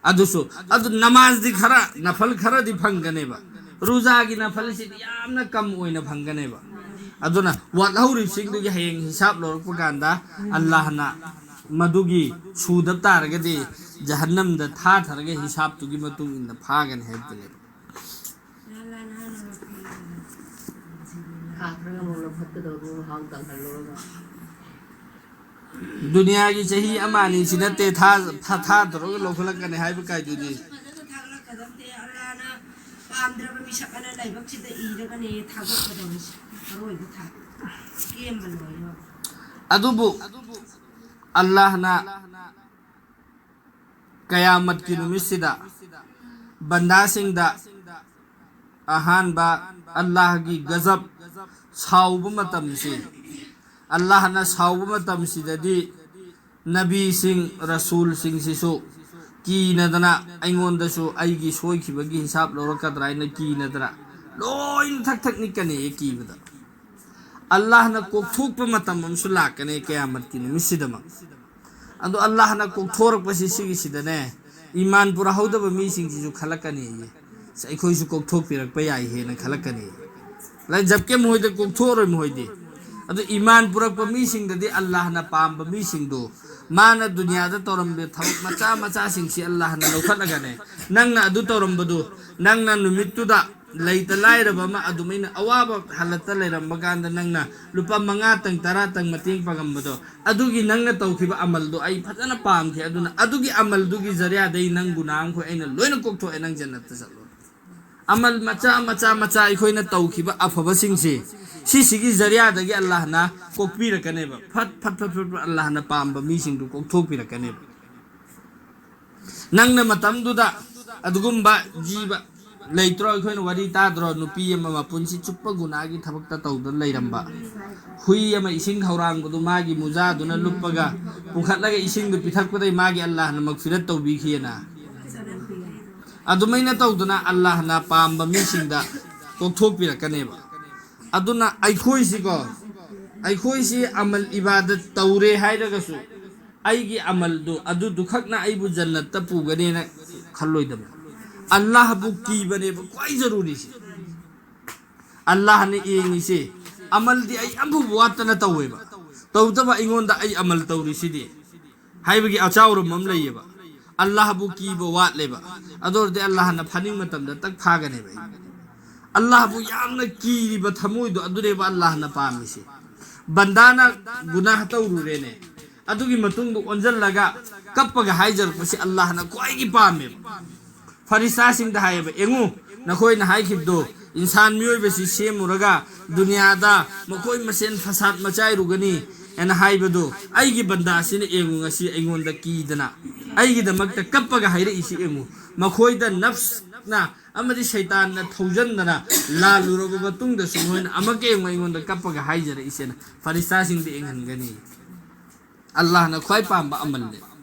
ꯑꯗꯨꯁꯨ, ꯑꯗꯨ ꯅꯃꯥꯖꯗꯤ ꯈꯔ, ꯅꯐꯜ ꯈꯔꯗꯤ ꯐꯪꯒꯅꯦꯕ꯫ ꯔꯨꯖꯥꯒꯤ ꯅꯐꯜꯁꯤꯗꯤ ꯌꯥꯝꯅ ꯀꯝ ꯑꯣꯏꯅ ꯐꯪꯒꯅꯦꯕ꯫ ꯑꯗꯨꯅ ꯋꯥꯠꯍꯧꯔꯤꯕꯁꯤꯡꯗꯨꯒꯤ ꯍꯌꯦꯡ ꯍꯤꯁꯥꯞ ꯂꯧꯔꯛꯄ ꯀꯥꯟꯗ ꯑꯜꯂꯥꯍꯅ ꯃꯗꯨꯒꯤ ꯁꯨꯗꯕ ꯇꯥꯔꯒꯗꯤ ꯖꯍꯟꯅꯝꯗ ꯊꯥꯊꯔꯒ ꯍꯤꯁꯥꯞꯇꯨꯒꯤ ꯃꯇꯨꯡ ꯏꯟꯅ ꯐꯥꯒꯅꯤ ꯍꯥꯏꯕꯗꯨꯅꯦꯕ꯫ ꯊꯥ ꯈꯔ ꯑꯃꯨꯛ ꯂꯧꯈꯠꯀꯗꯧꯕ ꯃꯍꯥꯎ ꯇꯪꯍꯜꯂꯨꯔꯒ꯫ ꯗꯨꯅꯤꯌꯥꯒꯤ ꯆꯍꯤ ꯑꯃ ꯑꯅꯤꯁꯤ ꯅꯠꯇꯦ, ꯊꯥ, ꯊꯥ, ꯊꯥ ꯇꯔꯨꯛ ꯂꯧꯈꯠꯂꯛꯀꯅꯤ ꯍꯥꯏꯕ ꯀꯥꯏꯗꯨꯗꯤ꯫ ꯐꯖꯅ ꯊꯥꯒꯠꯂꯛꯀꯗꯕꯅꯦ꯫ ꯑꯜꯂꯥꯅ ꯄꯥꯝꯗ꯭ꯔꯕ ꯃꯤꯁꯛ ꯑꯃꯅ ꯂꯥꯏꯕꯛꯁꯤꯗ ꯏꯔꯒꯅꯦ ꯊꯥꯒꯠꯀꯗꯧꯔꯤꯁꯦ꯫ ꯑꯔꯣꯏꯕ ꯊꯥ꯫ ꯀꯦꯝꯕ ꯂꯣꯏꯔꯦ꯫ ꯑꯗꯨꯕꯨ ꯑꯜꯂꯥꯍꯅ ꯀꯌꯥꯃꯠꯀꯤ ꯅꯨꯃꯤꯠꯁꯤꯗ ꯕꯟꯗꯥꯁꯤꯡꯗ ꯑꯍꯥꯟꯕ ꯑꯜꯂꯥꯍꯒꯤ ꯒꯖꯕ, ꯁꯥꯎꯕ ꯃꯇꯝꯁꯤ, ꯑꯜꯂꯥꯍꯅ ꯁꯥꯎꯕ ꯃꯇꯝꯁꯤꯗꯗꯤ ꯅꯕꯤꯁꯤꯡ, ꯔꯁꯨꯜꯁꯤꯡꯁꯤꯁꯨ ꯀꯤꯅꯗꯅ, ꯑꯩꯉꯣꯟꯗꯁꯨ ꯑꯩꯒꯤ ꯁꯣꯏꯈꯤꯕꯒꯤ ꯍꯤꯁꯥꯞ ꯂꯧꯔꯛꯀꯗ꯭ꯔꯥ ꯍꯥꯏꯅ ꯀꯤꯅꯗꯅ ꯂꯣꯏꯅ ꯊꯛ ꯊꯛ ꯅꯤꯛꯀꯅꯤꯌꯦ ꯀꯤꯕꯗ꯫ ꯑꯜꯂꯥꯍꯅ ꯀꯣꯛꯊꯣꯛꯄ ꯃꯇꯝ ꯑꯃꯁꯨ ꯂꯥꯛꯀꯅꯤ ꯀꯌꯥꯃꯠꯀꯤ ꯅꯨꯃꯤꯠꯁꯤꯗꯃꯛ꯫ ꯑꯗꯣ ꯑꯜꯂꯥꯍꯅ ꯀꯣꯛꯊꯣꯔꯛꯄꯁꯤ ꯁꯤꯒꯤꯁꯤꯗꯅꯦ, ꯏꯃꯥꯟ ꯄꯨꯔꯛꯍꯧꯗꯕ ꯃꯤꯁꯤꯡꯁꯤꯁꯨ ꯈꯜꯂꯛꯀꯅꯤꯌꯦ꯫ ꯑꯁ, ꯑꯩꯈꯣꯏꯁꯨ ꯀꯣꯛꯊꯣꯛꯄꯤꯔꯛꯄ ꯌꯥꯏꯍꯦꯅ ꯈꯜꯂꯛꯀꯅꯤ꯫ ꯂꯥꯏ ꯖꯕꯀꯤ ꯃꯈꯣꯏꯗ ꯀꯣꯛꯊꯣꯛꯑꯔꯣꯏ ꯃꯈꯣꯏꯗꯤ꯫ ꯑꯗꯨ ꯏꯃꯥꯟ ꯄꯨꯔꯛꯄ ꯃꯤꯁꯤꯡꯗꯗꯤ ꯑꯜꯂꯥꯍꯅ ꯄꯥꯝꯕ ꯃꯤꯁꯤꯡꯗꯨ, ꯃꯥꯅ ꯗꯨꯅꯤꯌꯥꯗ ꯇꯧꯔꯝꯕ ꯊꯕꯛ ꯃꯆꯥ ꯃꯆꯥꯁꯤꯡꯁꯤ ꯑꯜꯂꯥꯍꯅ ꯂꯧꯈꯠꯂꯒꯅꯦ, ꯅꯪꯅ ꯑꯗꯨ ꯇꯧꯔꯝꯕꯗꯨ, ꯅꯪꯅ ꯅꯨꯃꯤꯠꯇꯨꯗ ꯂꯩꯇ ꯂꯥꯏꯔꯕ ꯑꯃ ꯑꯗꯨꯃꯥꯏꯅ ꯑꯋꯥꯕ ꯍꯥꯂꯠꯇ ꯂꯩꯔꯝꯕ ꯀꯥꯟꯗ ꯅꯪꯅ ꯂꯨꯄꯥ ꯃꯉꯥꯇꯪ ꯇꯔꯥꯇꯪ ꯃꯇꯦꯡ ꯄꯥꯡꯉꯝꯕꯗꯣ, ꯑꯗꯨꯒꯤ ꯅꯪꯅ ꯇꯧꯈꯤꯕ ꯑꯃꯜꯗꯣ ꯑꯩ ꯐꯖꯅ ꯄꯥꯝꯈꯤ, ꯑꯗꯨꯅ ꯑꯗꯨꯒꯤ ꯑꯃꯜꯗꯨꯒꯤ ꯖꯔꯤꯌꯥꯗꯩ ꯅꯪ ꯒꯨꯅꯥꯍ ꯃꯈꯣꯏ ꯑꯩꯅ ꯂꯣꯏꯅ ꯀꯣꯛꯊꯣꯛꯑꯦ, ꯅꯪ ꯖꯟꯅꯠꯇ ꯆꯠꯂꯣ꯫ ꯑꯃꯜ ꯃꯆꯥ ꯃꯆꯥ ꯃꯆꯥ ꯑꯩꯈꯣꯏꯅ ꯇꯧꯈꯤꯕ ꯑꯐꯕꯁꯤꯡꯁꯤ, ꯁꯤꯁꯤꯒꯤ ꯖꯔꯤꯌꯥꯗꯒꯤ ꯑꯜꯂꯥꯍꯅ ꯀꯣꯛꯄꯤꯔꯛꯀꯅꯦꯕ꯫ ꯐꯠ ꯐꯠ ꯐꯠ ꯐꯠ ꯐꯠ ꯑꯜꯂꯥꯍꯅ ꯄꯥꯝꯕ ꯃꯤꯁꯤꯡꯗꯨ ꯀꯣꯛꯊꯣꯛꯄꯤꯔꯛꯀꯅꯦꯕ꯫ ꯅꯪꯅ ꯃꯇꯝꯗꯨꯗ ꯑꯗꯨꯒꯨꯝꯕ ꯖꯤꯕ ꯂꯩꯇ꯭ꯔꯣ? ꯑꯩꯈꯣꯏꯅ ꯋꯥꯔꯤ ꯇꯥꯗ꯭ꯔꯣ? ꯅꯨꯄꯤ ꯑꯃ ꯃꯄꯨꯟꯁꯤ ꯆꯨꯞꯄ ꯒꯨꯅꯥꯒꯤ ꯊꯕꯛꯇ ꯇꯧꯗꯨꯅ ꯂꯩꯔꯝꯕ, ꯍꯨꯏ ꯑꯃ ꯏꯁꯤꯡ ꯈꯧꯔꯥꯡꯕꯗꯨ ꯃꯥꯒꯤ ꯃꯨꯖꯥꯗꯨꯅ ꯂꯨꯞꯄꯒ ꯄꯨꯈꯠꯂꯒ ꯏꯁꯤꯡꯗꯨ ꯄꯤꯊꯛꯄꯗꯩ ꯃꯥꯒꯤ ꯑꯜꯂꯥꯍꯅ ꯃꯒꯐꯤꯔꯠ ꯇꯧꯕꯤꯈꯤꯑꯅ꯫ ꯑꯗꯨꯃꯥꯏꯅ ꯇꯧꯗꯅ ꯑꯜꯂꯥꯍꯅ ꯄꯥꯝꯕ ꯃꯤꯁꯤꯡꯗ ꯀꯣꯛꯊꯣꯛꯄꯤꯔꯛꯀꯅꯦꯕ꯫ ꯑꯗꯨꯅ ꯑꯩꯈꯣꯏꯁꯤꯀꯣ, ꯑꯩꯈꯣꯏꯁꯤ ꯑꯃꯜ ꯏꯕꯥꯗꯠ ꯇꯧꯔꯦ ꯍꯥꯏꯔꯒꯁꯨ ꯑꯩꯒꯤ ꯑꯃꯜꯗꯨ ꯑꯗꯨꯗꯨꯈꯛꯅ ꯑꯩꯕꯨ ꯖꯟꯅꯠꯇ ꯄꯨꯒꯅꯦꯅ ꯈꯜꯂꯣꯏꯗꯕꯅꯤ꯫ ꯑꯜꯂꯥꯍꯕꯨ ꯀꯤꯕꯅꯦꯕ ꯈ꯭ꯋꯥꯏ ꯖꯔꯨꯔꯤꯁꯦ꯫ ꯑꯜꯂꯥꯍꯅ ꯌꯦꯡꯉꯤꯁꯦ, ꯑꯃꯜꯗꯤ ꯑꯩ ꯑꯃꯐꯥꯎ ꯋꯥꯠꯇꯅ ꯇꯧꯋꯦꯕ꯫ ꯇꯧꯗꯕ ꯑꯩꯉꯣꯟꯗ ꯑꯩ ꯑꯃꯜ ꯇꯧꯔꯤꯁꯤꯗꯤ ꯍꯥꯏꯕꯒꯤ ꯑꯆꯥꯎꯔꯝ ꯑꯃ ꯂꯩꯌꯦꯕ꯫ ꯑꯜꯂꯥꯍꯕꯨ ꯀꯤꯕ ꯋꯥꯠꯂꯦꯕ꯫ ꯑꯗꯨ ꯑꯣꯏꯔꯗꯤ ꯑꯜꯂꯥꯍꯅ ꯐꯥꯅꯤꯡ ꯃꯇꯝꯗ ꯇꯛ ꯐꯥꯒꯅꯦꯕ ꯑꯩ꯫ ꯑꯜꯂꯥꯍꯕꯨ ꯌꯥꯝꯅ ꯀꯤꯔꯤꯕ ꯊꯃꯣꯏꯗꯣ ꯑꯗꯨꯅꯦꯕ ꯑꯜꯂꯥꯍꯅ ꯄꯥꯝꯃꯤꯁꯦ꯫ ꯕꯟꯗꯥꯅ ꯒꯨꯅꯥꯍ ꯇꯧꯔꯨꯔꯦꯅꯦ, ꯑꯗꯨꯒꯤ ꯃꯇꯨꯡꯗ ꯑꯣꯟꯁꯤꯜꯂꯒ ꯀꯞꯄꯒ ꯍꯥꯏꯖꯔꯛꯄꯁꯤ ꯑꯜꯂꯥꯍꯅ ꯈ꯭ꯋꯥꯏꯒꯤ ꯄꯥꯝꯃꯦꯕ꯫ ꯐꯔꯤꯁꯇꯥꯁꯤꯡꯗ ꯍꯥꯏꯌꯦꯕ, "ꯌꯦꯡꯉꯨ, ꯅꯈꯣꯏꯅ ꯍꯥꯏꯈꯤꯕꯗꯣ, ꯏꯟꯁꯥꯟ ꯃꯤꯑꯣꯏꯕꯁꯤ ꯁꯦꯝꯃꯨꯔꯒ ꯗꯨꯅꯤꯌꯥꯗ ꯃꯈꯣꯏ ꯃꯁꯦꯟ ꯐꯁꯥꯗ ꯃꯆꯥꯏꯔꯨꯒꯅꯤ" ꯍꯥꯏꯅ ꯍꯥꯏꯕꯗꯣ, ꯑꯩꯒꯤ ꯕꯟꯗꯥꯁꯤꯅ ꯌꯦꯡꯉꯨ, ꯉꯁꯤ ꯑꯩꯉꯣꯟꯗ ꯀꯤꯗꯅ ꯑꯩꯒꯤꯗꯃꯛꯇ ꯀꯞꯄꯒ ꯍꯥꯏꯔꯛꯏꯁꯤ ꯌꯦꯡꯉꯨ꯫ ꯃꯈꯣꯏꯗ ꯅꯐꯁꯅ ꯑꯃꯗꯤ ꯁꯩꯇꯥꯟꯅ ꯊꯧꯖꯟꯗꯅ ꯂꯥꯜꯂꯨꯔꯕ ꯃꯇꯨꯡꯗꯁꯨ ꯃꯣꯏꯅ ꯑꯃꯛꯀ ꯌꯦꯡꯉꯨ ꯑꯩꯉꯣꯟꯗ ꯀꯞꯄꯒ ꯍꯥꯏꯖꯔꯛꯏꯁꯦꯅ ꯐꯔꯤꯁꯇꯥꯁꯤꯡꯗ ꯌꯦꯡꯍꯟꯒꯅꯤ꯫ ꯑꯜꯂꯥꯍꯅ ꯈ꯭ꯋꯥꯏ ꯄꯥꯝꯕ ꯑꯃꯜꯅꯦ꯫